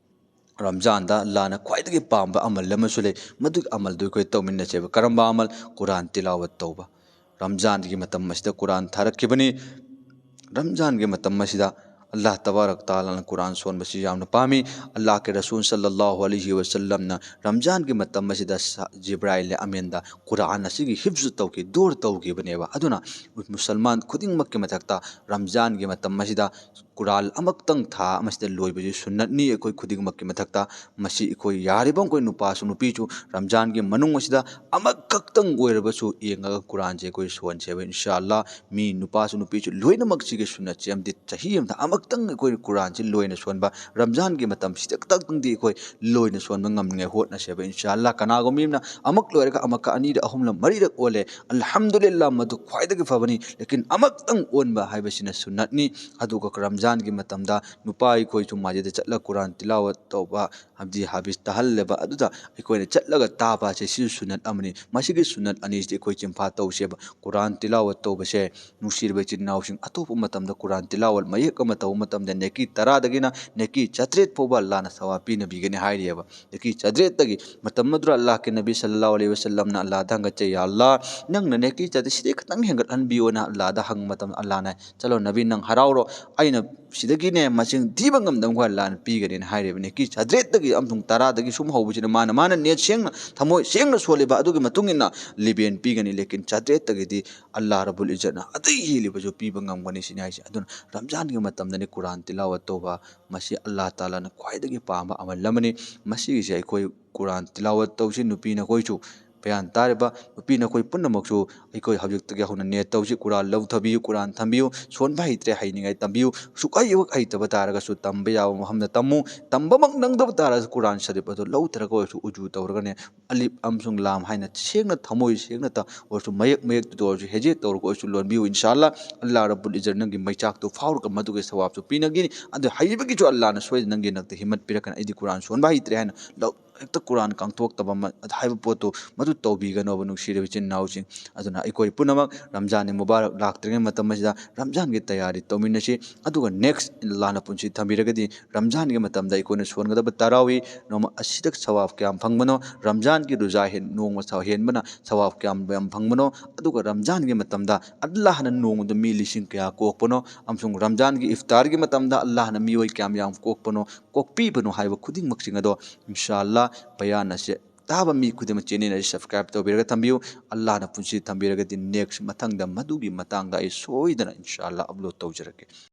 ꯔꯝꯖꯥꯟꯗ ꯑꯜꯂꯥꯍꯅ ꯈ꯭ꯋꯥꯏꯗꯒꯤ ꯄꯥꯝꯕ ꯑꯃꯜ ꯑꯃꯁꯨ ꯂꯩ, ꯃꯗꯨꯒꯤ ꯑꯃꯜꯗꯨ ꯑꯩꯈꯣꯏ ꯇꯧꯃꯤꯟꯅꯁꯦꯕ꯫ ꯀꯔꯝꯕ ꯑꯃꯜ? ꯀꯨꯔꯥꯟ ꯇꯤꯂꯥꯋꯠ ꯇꯧꯕ꯫ ꯔꯝꯖꯥꯟꯒꯤ ꯃꯇꯝ ꯑꯁꯤꯗ ꯀꯨꯔꯥꯟ ꯊꯥꯔꯛꯈꯤꯕꯅꯤ꯫ ꯔꯝꯖꯥꯟꯒꯤ ꯃꯇꯝ ꯑꯁꯤꯗ ꯑꯜꯂꯥꯍ ꯇꯕꯥꯔꯛ ꯇꯥꯂꯥꯅ ꯀꯨꯔꯥꯟ ꯁꯣꯟꯕꯁꯤ ꯌꯥꯝꯅ ꯄꯥꯝꯃꯤ꯫ ꯑꯜꯂꯥꯍꯀꯤ ꯔꯁꯨꯜ ꯁꯜꯂꯜꯂꯥꯍꯨ ꯑꯂꯩꯍꯤ ꯋꯁꯜꯂꯝꯅ ꯔꯝꯖꯥꯟꯒꯤ ꯃꯇꯝ ꯑꯁꯤꯗ ꯁ-, ꯖꯤꯕ꯭ꯔꯥꯏꯜ ꯑꯃꯤꯟꯗ ꯀꯨꯔꯥꯟ ꯑꯁꯤꯒꯤ ꯍꯤꯐꯖ ꯇꯧꯈꯤ, ꯗꯣꯔ ꯇꯧꯈꯤꯕꯅꯦꯕ꯫ ꯑꯗꯨꯅ ꯃꯨꯁꯜꯃꯥꯟ ꯈꯨꯗꯤꯡꯃꯛꯀꯤ ꯃꯊꯛꯇ ꯔꯝꯖꯥꯟꯒꯤ ꯃꯇꯝ ꯑꯁꯤꯗ ꯀꯨꯔꯥꯟ ꯑꯃꯈꯛꯇꯪ ꯊꯥ ꯑꯃꯁꯤꯗ ꯂꯣꯏꯕꯁꯤ ꯁꯨꯟꯅꯠꯅꯤ ꯑꯩꯈꯣꯏ ꯈꯨꯗꯤꯡꯃꯛꯀꯤ ꯃꯊꯛꯇ꯫ ꯃꯁꯤ ꯑꯩꯈꯣꯏ ꯌꯥꯔꯤꯕ ꯃꯈꯩ ꯅꯨꯄꯥꯁꯨ ꯅꯨꯄꯤꯁꯨ ꯔꯝꯖꯥꯟꯒꯤ ꯃꯅꯨꯡ ꯑꯁꯤꯗ ꯑꯃꯈꯛꯇꯪ ꯑꯣꯏꯔꯕꯁꯨ ꯌꯦꯡꯉꯒ ꯀꯨꯔꯥꯟꯁꯦ ꯑꯩꯈꯣꯏ ꯁꯣꯟꯁꯦꯕ, ꯏꯟꯁꯥ ꯑꯜꯂꯥꯍ꯫ ꯃꯤ ꯅꯨꯄꯥꯁꯨ ꯅꯨꯄꯤꯁꯨ ꯂꯣꯏꯅꯃꯛ ꯁꯤꯒꯤ ꯁꯨꯟꯅꯠꯁꯦ ꯑꯃꯗꯤ ꯆꯍꯤ ꯑꯃꯗ ꯑꯃꯛꯇꯪ ꯑꯩꯈꯣꯏ ꯀꯨꯔꯥꯟꯁꯦ ꯂꯣꯏꯅ ꯁꯣꯟꯕ, ꯔꯝꯖꯥꯟꯒꯤ ꯃꯇꯝꯁꯤꯗ ꯈꯛꯇꯪꯗꯤ ꯑꯩꯈꯣꯏ ꯂꯣꯏꯅ ꯁꯣꯟꯕ ꯉꯝꯅꯤꯡꯉꯥꯏ ꯍꯣꯠꯅꯁꯦꯕ, ꯏꯟꯁꯥ ꯑꯜꯂꯥꯍ꯫ ꯀꯅꯥꯒꯨꯝꯕ ꯑꯃꯅ ꯑꯃꯛ ꯂꯣꯏꯔꯒ ꯑꯃꯛꯀ ꯑꯅꯤꯔꯛ ꯑꯍꯨꯝꯂꯛ ꯃꯔꯤꯔꯛ ꯑꯣꯜꯂꯦ, ꯑꯜꯍꯝꯗꯨꯂꯤꯜꯂꯥꯍ, ꯃꯗꯨ ꯈ꯭ꯋꯥꯏꯗꯒꯤ ꯐꯕꯅꯤ꯫ ꯂꯦꯀꯤꯟ ꯑꯃꯛꯇꯪ ꯑꯣꯟꯕ ꯍꯥꯏꯕꯁꯤꯅ ꯁꯨꯟꯅꯠꯅꯤ꯫ ꯑꯗꯨꯒ ꯔꯝꯖꯥꯟꯒꯤ ꯃꯇꯝꯗ ꯅꯨꯄꯥ ꯑꯩꯈꯣꯏꯁꯨ ꯃꯁꯖꯤꯗꯇ ꯆꯠꯂ ꯀꯨꯔꯥꯟ ꯇꯤꯂꯥꯋꯠ ꯇꯧꯕ, ꯍꯥꯏꯕꯗꯤ ꯍꯥꯐꯤꯖ ꯇꯥꯍꯜꯂꯦꯕ, ꯑꯗꯨꯗ ꯑꯩꯈꯣꯏꯅ ꯆꯠꯂꯒ ꯇꯥꯕ ꯑꯁꯦ ꯁꯤꯁꯨ ꯁꯨꯟꯅꯠ ꯑꯃꯅꯤ꯫ ꯃꯁꯤꯒꯤ ꯁꯨꯟꯅꯠ ꯑꯅꯤꯁꯤꯗꯤ ꯑꯩꯈꯣꯏ ꯆꯤꯟꯐꯥ ꯇꯧꯁꯦꯕ꯫ ꯀꯨꯔꯥꯟ ꯇꯤꯂꯥꯋꯠ ꯇꯧꯕꯁꯦ, ꯅꯨꯡꯁꯤꯔꯕ ꯏꯆꯤꯟ ꯏꯅꯥꯎꯁꯤꯡ, ꯑꯇꯣꯞꯄ ꯃꯇꯝꯗ ꯀꯨꯔꯥꯟ ꯇꯤꯂꯥꯋꯠ ꯃꯌꯦꯛ ꯑꯃ ꯇꯧꯕ ꯃꯇꯝꯗ ꯅꯦꯀꯤ ꯇꯔꯥꯗꯒꯤꯅ ꯅꯦꯀꯤ ꯆꯥꯇ꯭ꯔꯦꯠ ꯐꯥꯎꯕ ꯑꯜꯂꯥꯍꯅ ꯁꯋꯥꯕ ꯄꯤꯅꯕꯤꯒꯅꯤ ꯍꯥꯏꯔꯤꯑꯕ꯫ ꯅꯦꯀꯤ ꯆꯥꯇ꯭ꯔꯦꯠꯇꯒꯤ ꯃꯇꯝ ꯑꯗꯨꯗ ꯑꯜꯂꯥꯍꯀꯤ ꯅꯕꯤ ꯁꯜꯂꯜꯂꯥꯍꯨ ꯑꯂꯩꯍꯤ ꯋꯁꯜꯂꯝꯅ ꯑꯜꯂꯥꯍꯗ ꯍꯪꯒꯠꯆꯩ, "ꯌꯥ ꯑꯜꯂꯥꯍ, ꯅꯪꯅ ꯅꯦꯀꯤ ꯆꯥꯇ꯭ꯔꯦꯠ ꯁꯤꯗꯩ ꯈꯤꯇꯪ ꯍꯦꯟꯒꯠꯍꯟꯕꯤꯌꯣꯅ" ꯑꯜꯂꯥꯍꯗ ꯍꯪꯕ ꯃꯇꯝꯗ ꯑꯜꯂꯥꯍꯅ, "ꯆꯠꯂꯣ ꯅꯕꯤ, ꯅꯪ ꯍꯔꯥꯎꯔꯣ, ꯑꯩꯅ ꯁꯤꯗꯒꯤꯅꯦ ꯃꯁꯤꯡ ꯊꯤꯕ ꯉꯝꯗꯕ ꯈꯔ ꯂꯥꯟꯅ ꯄꯤꯒꯅꯤꯅ ꯍꯥꯏꯔꯤꯕꯅꯤ꯫ ꯀꯤ ꯆꯥꯇ꯭ꯔꯦꯠꯇꯒꯤ ꯑꯃꯁꯨꯡ ꯇꯔꯥꯗꯒꯤ ꯁꯨꯝ ꯍꯧꯕꯁꯤꯅ ꯃꯥꯅ ꯃꯥꯅ ꯅꯦꯠ ꯁꯦꯡꯅ ꯊꯃꯣꯏ ꯁꯦꯡꯅ ꯁꯣꯜꯂꯤꯕ ꯑꯗꯨꯒꯤ ꯃꯇꯨꯡ ꯏꯟꯅ ꯂꯤꯕꯦꯟ ꯄꯤꯒꯅꯤ꯫ ꯂꯦꯀꯤꯟ ꯆꯥꯇ꯭ꯔꯦꯠꯇꯒꯤꯗꯤ ꯑꯜꯂꯥ ꯔꯕꯨꯜ ꯏꯖꯠꯅ ꯑꯗꯩ ꯍꯦꯜꯂꯤꯕꯁꯨ ꯄꯤꯕ ꯉꯝꯒꯅꯤ ꯁꯤꯅꯤ ꯍꯥꯏꯁꯦ꯫ ꯑꯗꯨꯅ ꯔꯝꯖꯥꯟꯒꯤ ꯃꯇꯝꯗꯅꯤ ꯀꯨꯔꯥꯟ ꯇꯤꯂꯥꯋꯠ ꯇꯧꯕ, ꯃꯁꯤ ꯑꯜꯂꯥ ꯇꯥꯂꯥꯅ ꯈ꯭ꯋꯥꯏꯗꯒꯤ ꯄꯥꯝꯕ ꯑꯃꯜ ꯑꯃꯅꯤ꯫ ꯃꯁꯤꯒꯤꯁꯦ ꯑꯩꯈꯣꯏ ꯀꯨꯔꯥꯟ ꯇꯤꯂꯥꯋꯠ ꯇꯧꯁꯤ꯫ ꯅꯨꯄꯤ ꯅꯈꯣꯏꯁꯨ ꯕꯌꯥꯟ ꯇꯥꯔꯤꯕ ꯅꯨꯄꯤ ꯅꯈꯣꯏ ꯄꯨꯝꯅꯃꯛꯁꯨ ꯑꯩꯈꯣꯏ ꯍꯧꯖꯤꯛꯇꯒꯤ ꯍꯧꯅ ꯅꯦꯠ ꯇꯧꯁꯤ꯫ ꯀꯨꯔꯥꯟ ꯂꯧꯊꯕꯤꯌꯨ, ꯀꯨꯔꯥꯟ ꯊꯝꯕꯤꯌꯨ꯫ ꯁꯣꯟꯕ ꯍꯩꯇ꯭ꯔꯦ, ꯍꯩꯅꯤꯡꯉꯥꯏ ꯇꯝꯕꯤꯌꯨ꯫ ꯁꯨꯛꯍꯩ ꯍꯩꯇꯕ ꯇꯥꯔꯒꯁꯨ ꯇꯝꯕ ꯌꯥꯕ ꯃꯐꯝꯗ ꯇꯝꯃꯨ꯫ ꯇꯝꯕꯃꯛ ꯅꯪꯗꯕ ꯇꯥꯔꯒꯁꯨ ꯀꯨꯔꯥꯟ ꯁꯔꯤꯐ ꯑꯗꯨ ꯂꯧꯗ꯭ꯔꯒ ꯑꯣꯏꯔꯁꯨ ꯎꯖꯨ ꯇꯧꯔꯒꯅꯦ, ꯑꯂꯤꯞ ꯑꯃꯁꯨꯡ ꯂꯥꯝ ꯍꯥꯏꯅ ꯁꯦꯡꯅ ꯊꯃꯣꯏ ꯁꯦꯡꯅ ꯇ-, ꯑꯣꯏꯔꯁꯨ ꯃꯌꯦꯛ ꯃꯌꯦꯛꯇꯨꯗ ꯑꯣꯏꯔꯁꯨ ꯍꯦꯖꯦꯠ ꯇꯧꯔꯒ ꯑꯣꯏꯔꯁꯨ ꯂꯣꯟꯕꯤꯌꯨ꯫ ꯏꯟꯁꯥ ꯑꯜꯂꯥ, ꯑꯜꯂꯥ ꯔꯕꯨꯜ ꯏꯖꯠ ꯅꯪꯒꯤ ꯃꯩꯆꯥꯛꯇꯨ ꯐꯥꯎꯔꯒ ꯃꯗꯨꯒꯤ ꯁꯋꯥꯕꯁꯨ ꯄꯤꯅꯒꯅꯤ꯫ ꯑꯗꯨ ꯍꯩꯕꯒꯤꯁꯨ ꯑꯜꯂꯥꯅ ꯁꯣꯏꯗꯅ ꯅꯪꯒꯤ ꯅꯛꯇ ꯍꯤꯝꯃꯠ ꯄꯤꯔꯛꯀꯅꯤ꯫ ꯑꯩꯗꯤ ꯀꯨꯔꯥꯟ ꯁꯣꯟꯕ ꯍꯩꯇ꯭ꯔꯦ ꯍꯥꯏꯅ ꯂꯧ-, ꯍꯦꯛꯇ ꯀꯨꯔꯥꯟ ꯀꯥꯡꯊꯣꯛꯇꯕ ꯑꯃ ꯍꯥꯏꯕ ꯄꯣꯠꯇꯨ ꯃꯗꯨ ꯇꯧꯕꯤꯒꯅꯣꯕ, ꯅꯨꯡꯁꯤꯔꯕ ꯏꯆꯤꯟ ꯏꯅꯥꯎꯁꯤꯡ꯫ ꯑꯗꯨꯅ ꯑꯩꯈꯣꯏ ꯄꯨꯝꯅꯃꯛ ꯔꯝꯖꯥꯟ ꯃꯨꯕꯥꯔꯛ ꯂꯥꯛꯇ꯭ꯔꯤꯉꯩ ꯃꯇꯝ ꯑꯁꯤꯗ ꯔꯝꯖꯥꯟꯒꯤ ꯇꯌꯥꯔꯤ ꯇꯧꯃꯤꯟꯅꯁꯤ꯫ ꯑꯗꯨꯒ ꯅꯦꯛꯁ ꯑꯜꯂꯥꯅ ꯄꯨꯟꯁꯤ ꯊꯝꯕꯤꯔꯒꯗꯤ ꯔꯝꯖꯥꯟꯒꯤ ꯃꯇꯝꯗ ꯑꯩꯈꯣꯏꯅ ꯁꯣꯟꯒꯗꯕ ꯇꯔꯥꯋꯤ ꯅꯣꯡꯃ ꯑꯁꯤꯗ ꯁꯋꯥꯕ ꯀꯌꯥꯝ ꯐꯪꯕꯅꯣ, ꯔꯝꯖꯥꯟꯒꯤ ꯔꯣꯖꯥ ꯍꯦꯟ-, ꯅꯣꯡꯃ ꯁ-, ꯍꯦꯟꯕꯅ ꯁꯋꯥꯕ ꯀꯌꯥꯝ ꯌꯥꯝ ꯐꯪꯕꯅꯣ, ꯑꯗꯨꯒ ꯔꯝꯖꯥꯟꯒꯤ ꯃꯇꯝꯗ ꯑꯜꯂꯥꯍꯅ ꯅꯣꯡꯃꯗ ꯃꯤ ꯂꯤꯁꯤꯡ ꯀꯌꯥ ꯀꯣꯛꯄꯅꯣ, ꯑꯃꯁꯨꯡ ꯔꯝꯖꯥꯟꯒꯤ ꯏꯐꯇꯥꯔꯒꯤ ꯃꯇꯝꯗ ꯑꯜꯂꯥꯍꯅ ꯃꯤꯑꯣꯏ ꯀꯌꯥꯝ ꯌꯥꯝ ꯀꯣꯛꯄꯅꯣ, ꯀꯣꯛꯄꯤꯕꯅꯣ ꯍꯥꯏꯕ ꯈꯨꯗꯤꯡꯃꯛꯁꯤꯡ ꯑꯗꯣ ꯏꯟꯁꯥ ꯑꯜꯂꯥ ꯕꯌꯥꯟ ꯑꯁꯤ ꯇꯥꯕ ꯃꯤ ꯈꯨꯗꯤꯡꯃꯛ ꯆꯦꯅꯦꯜ ꯑꯁꯤ ꯁꯕꯁꯀ꯭ꯔꯥꯏꯕ ꯇꯧꯕꯤꯔꯒ ꯊꯝꯕꯤꯌꯨ꯫ ꯑꯜꯂꯥꯍꯅ ꯄꯨꯟꯁꯤ ꯊꯝꯕꯤꯔꯒꯗꯤ ꯅꯦꯛꯁ ꯃꯊꯪꯗ ꯃꯗꯨꯒꯤ ꯃꯇꯥꯡꯗ ꯑꯩ ꯁꯣꯏꯗꯅ ꯏꯟꯁꯥ ꯑꯜꯂꯥ ꯑꯞꯂꯣꯗ ꯇꯧꯖꯔꯛꯀꯦ꯫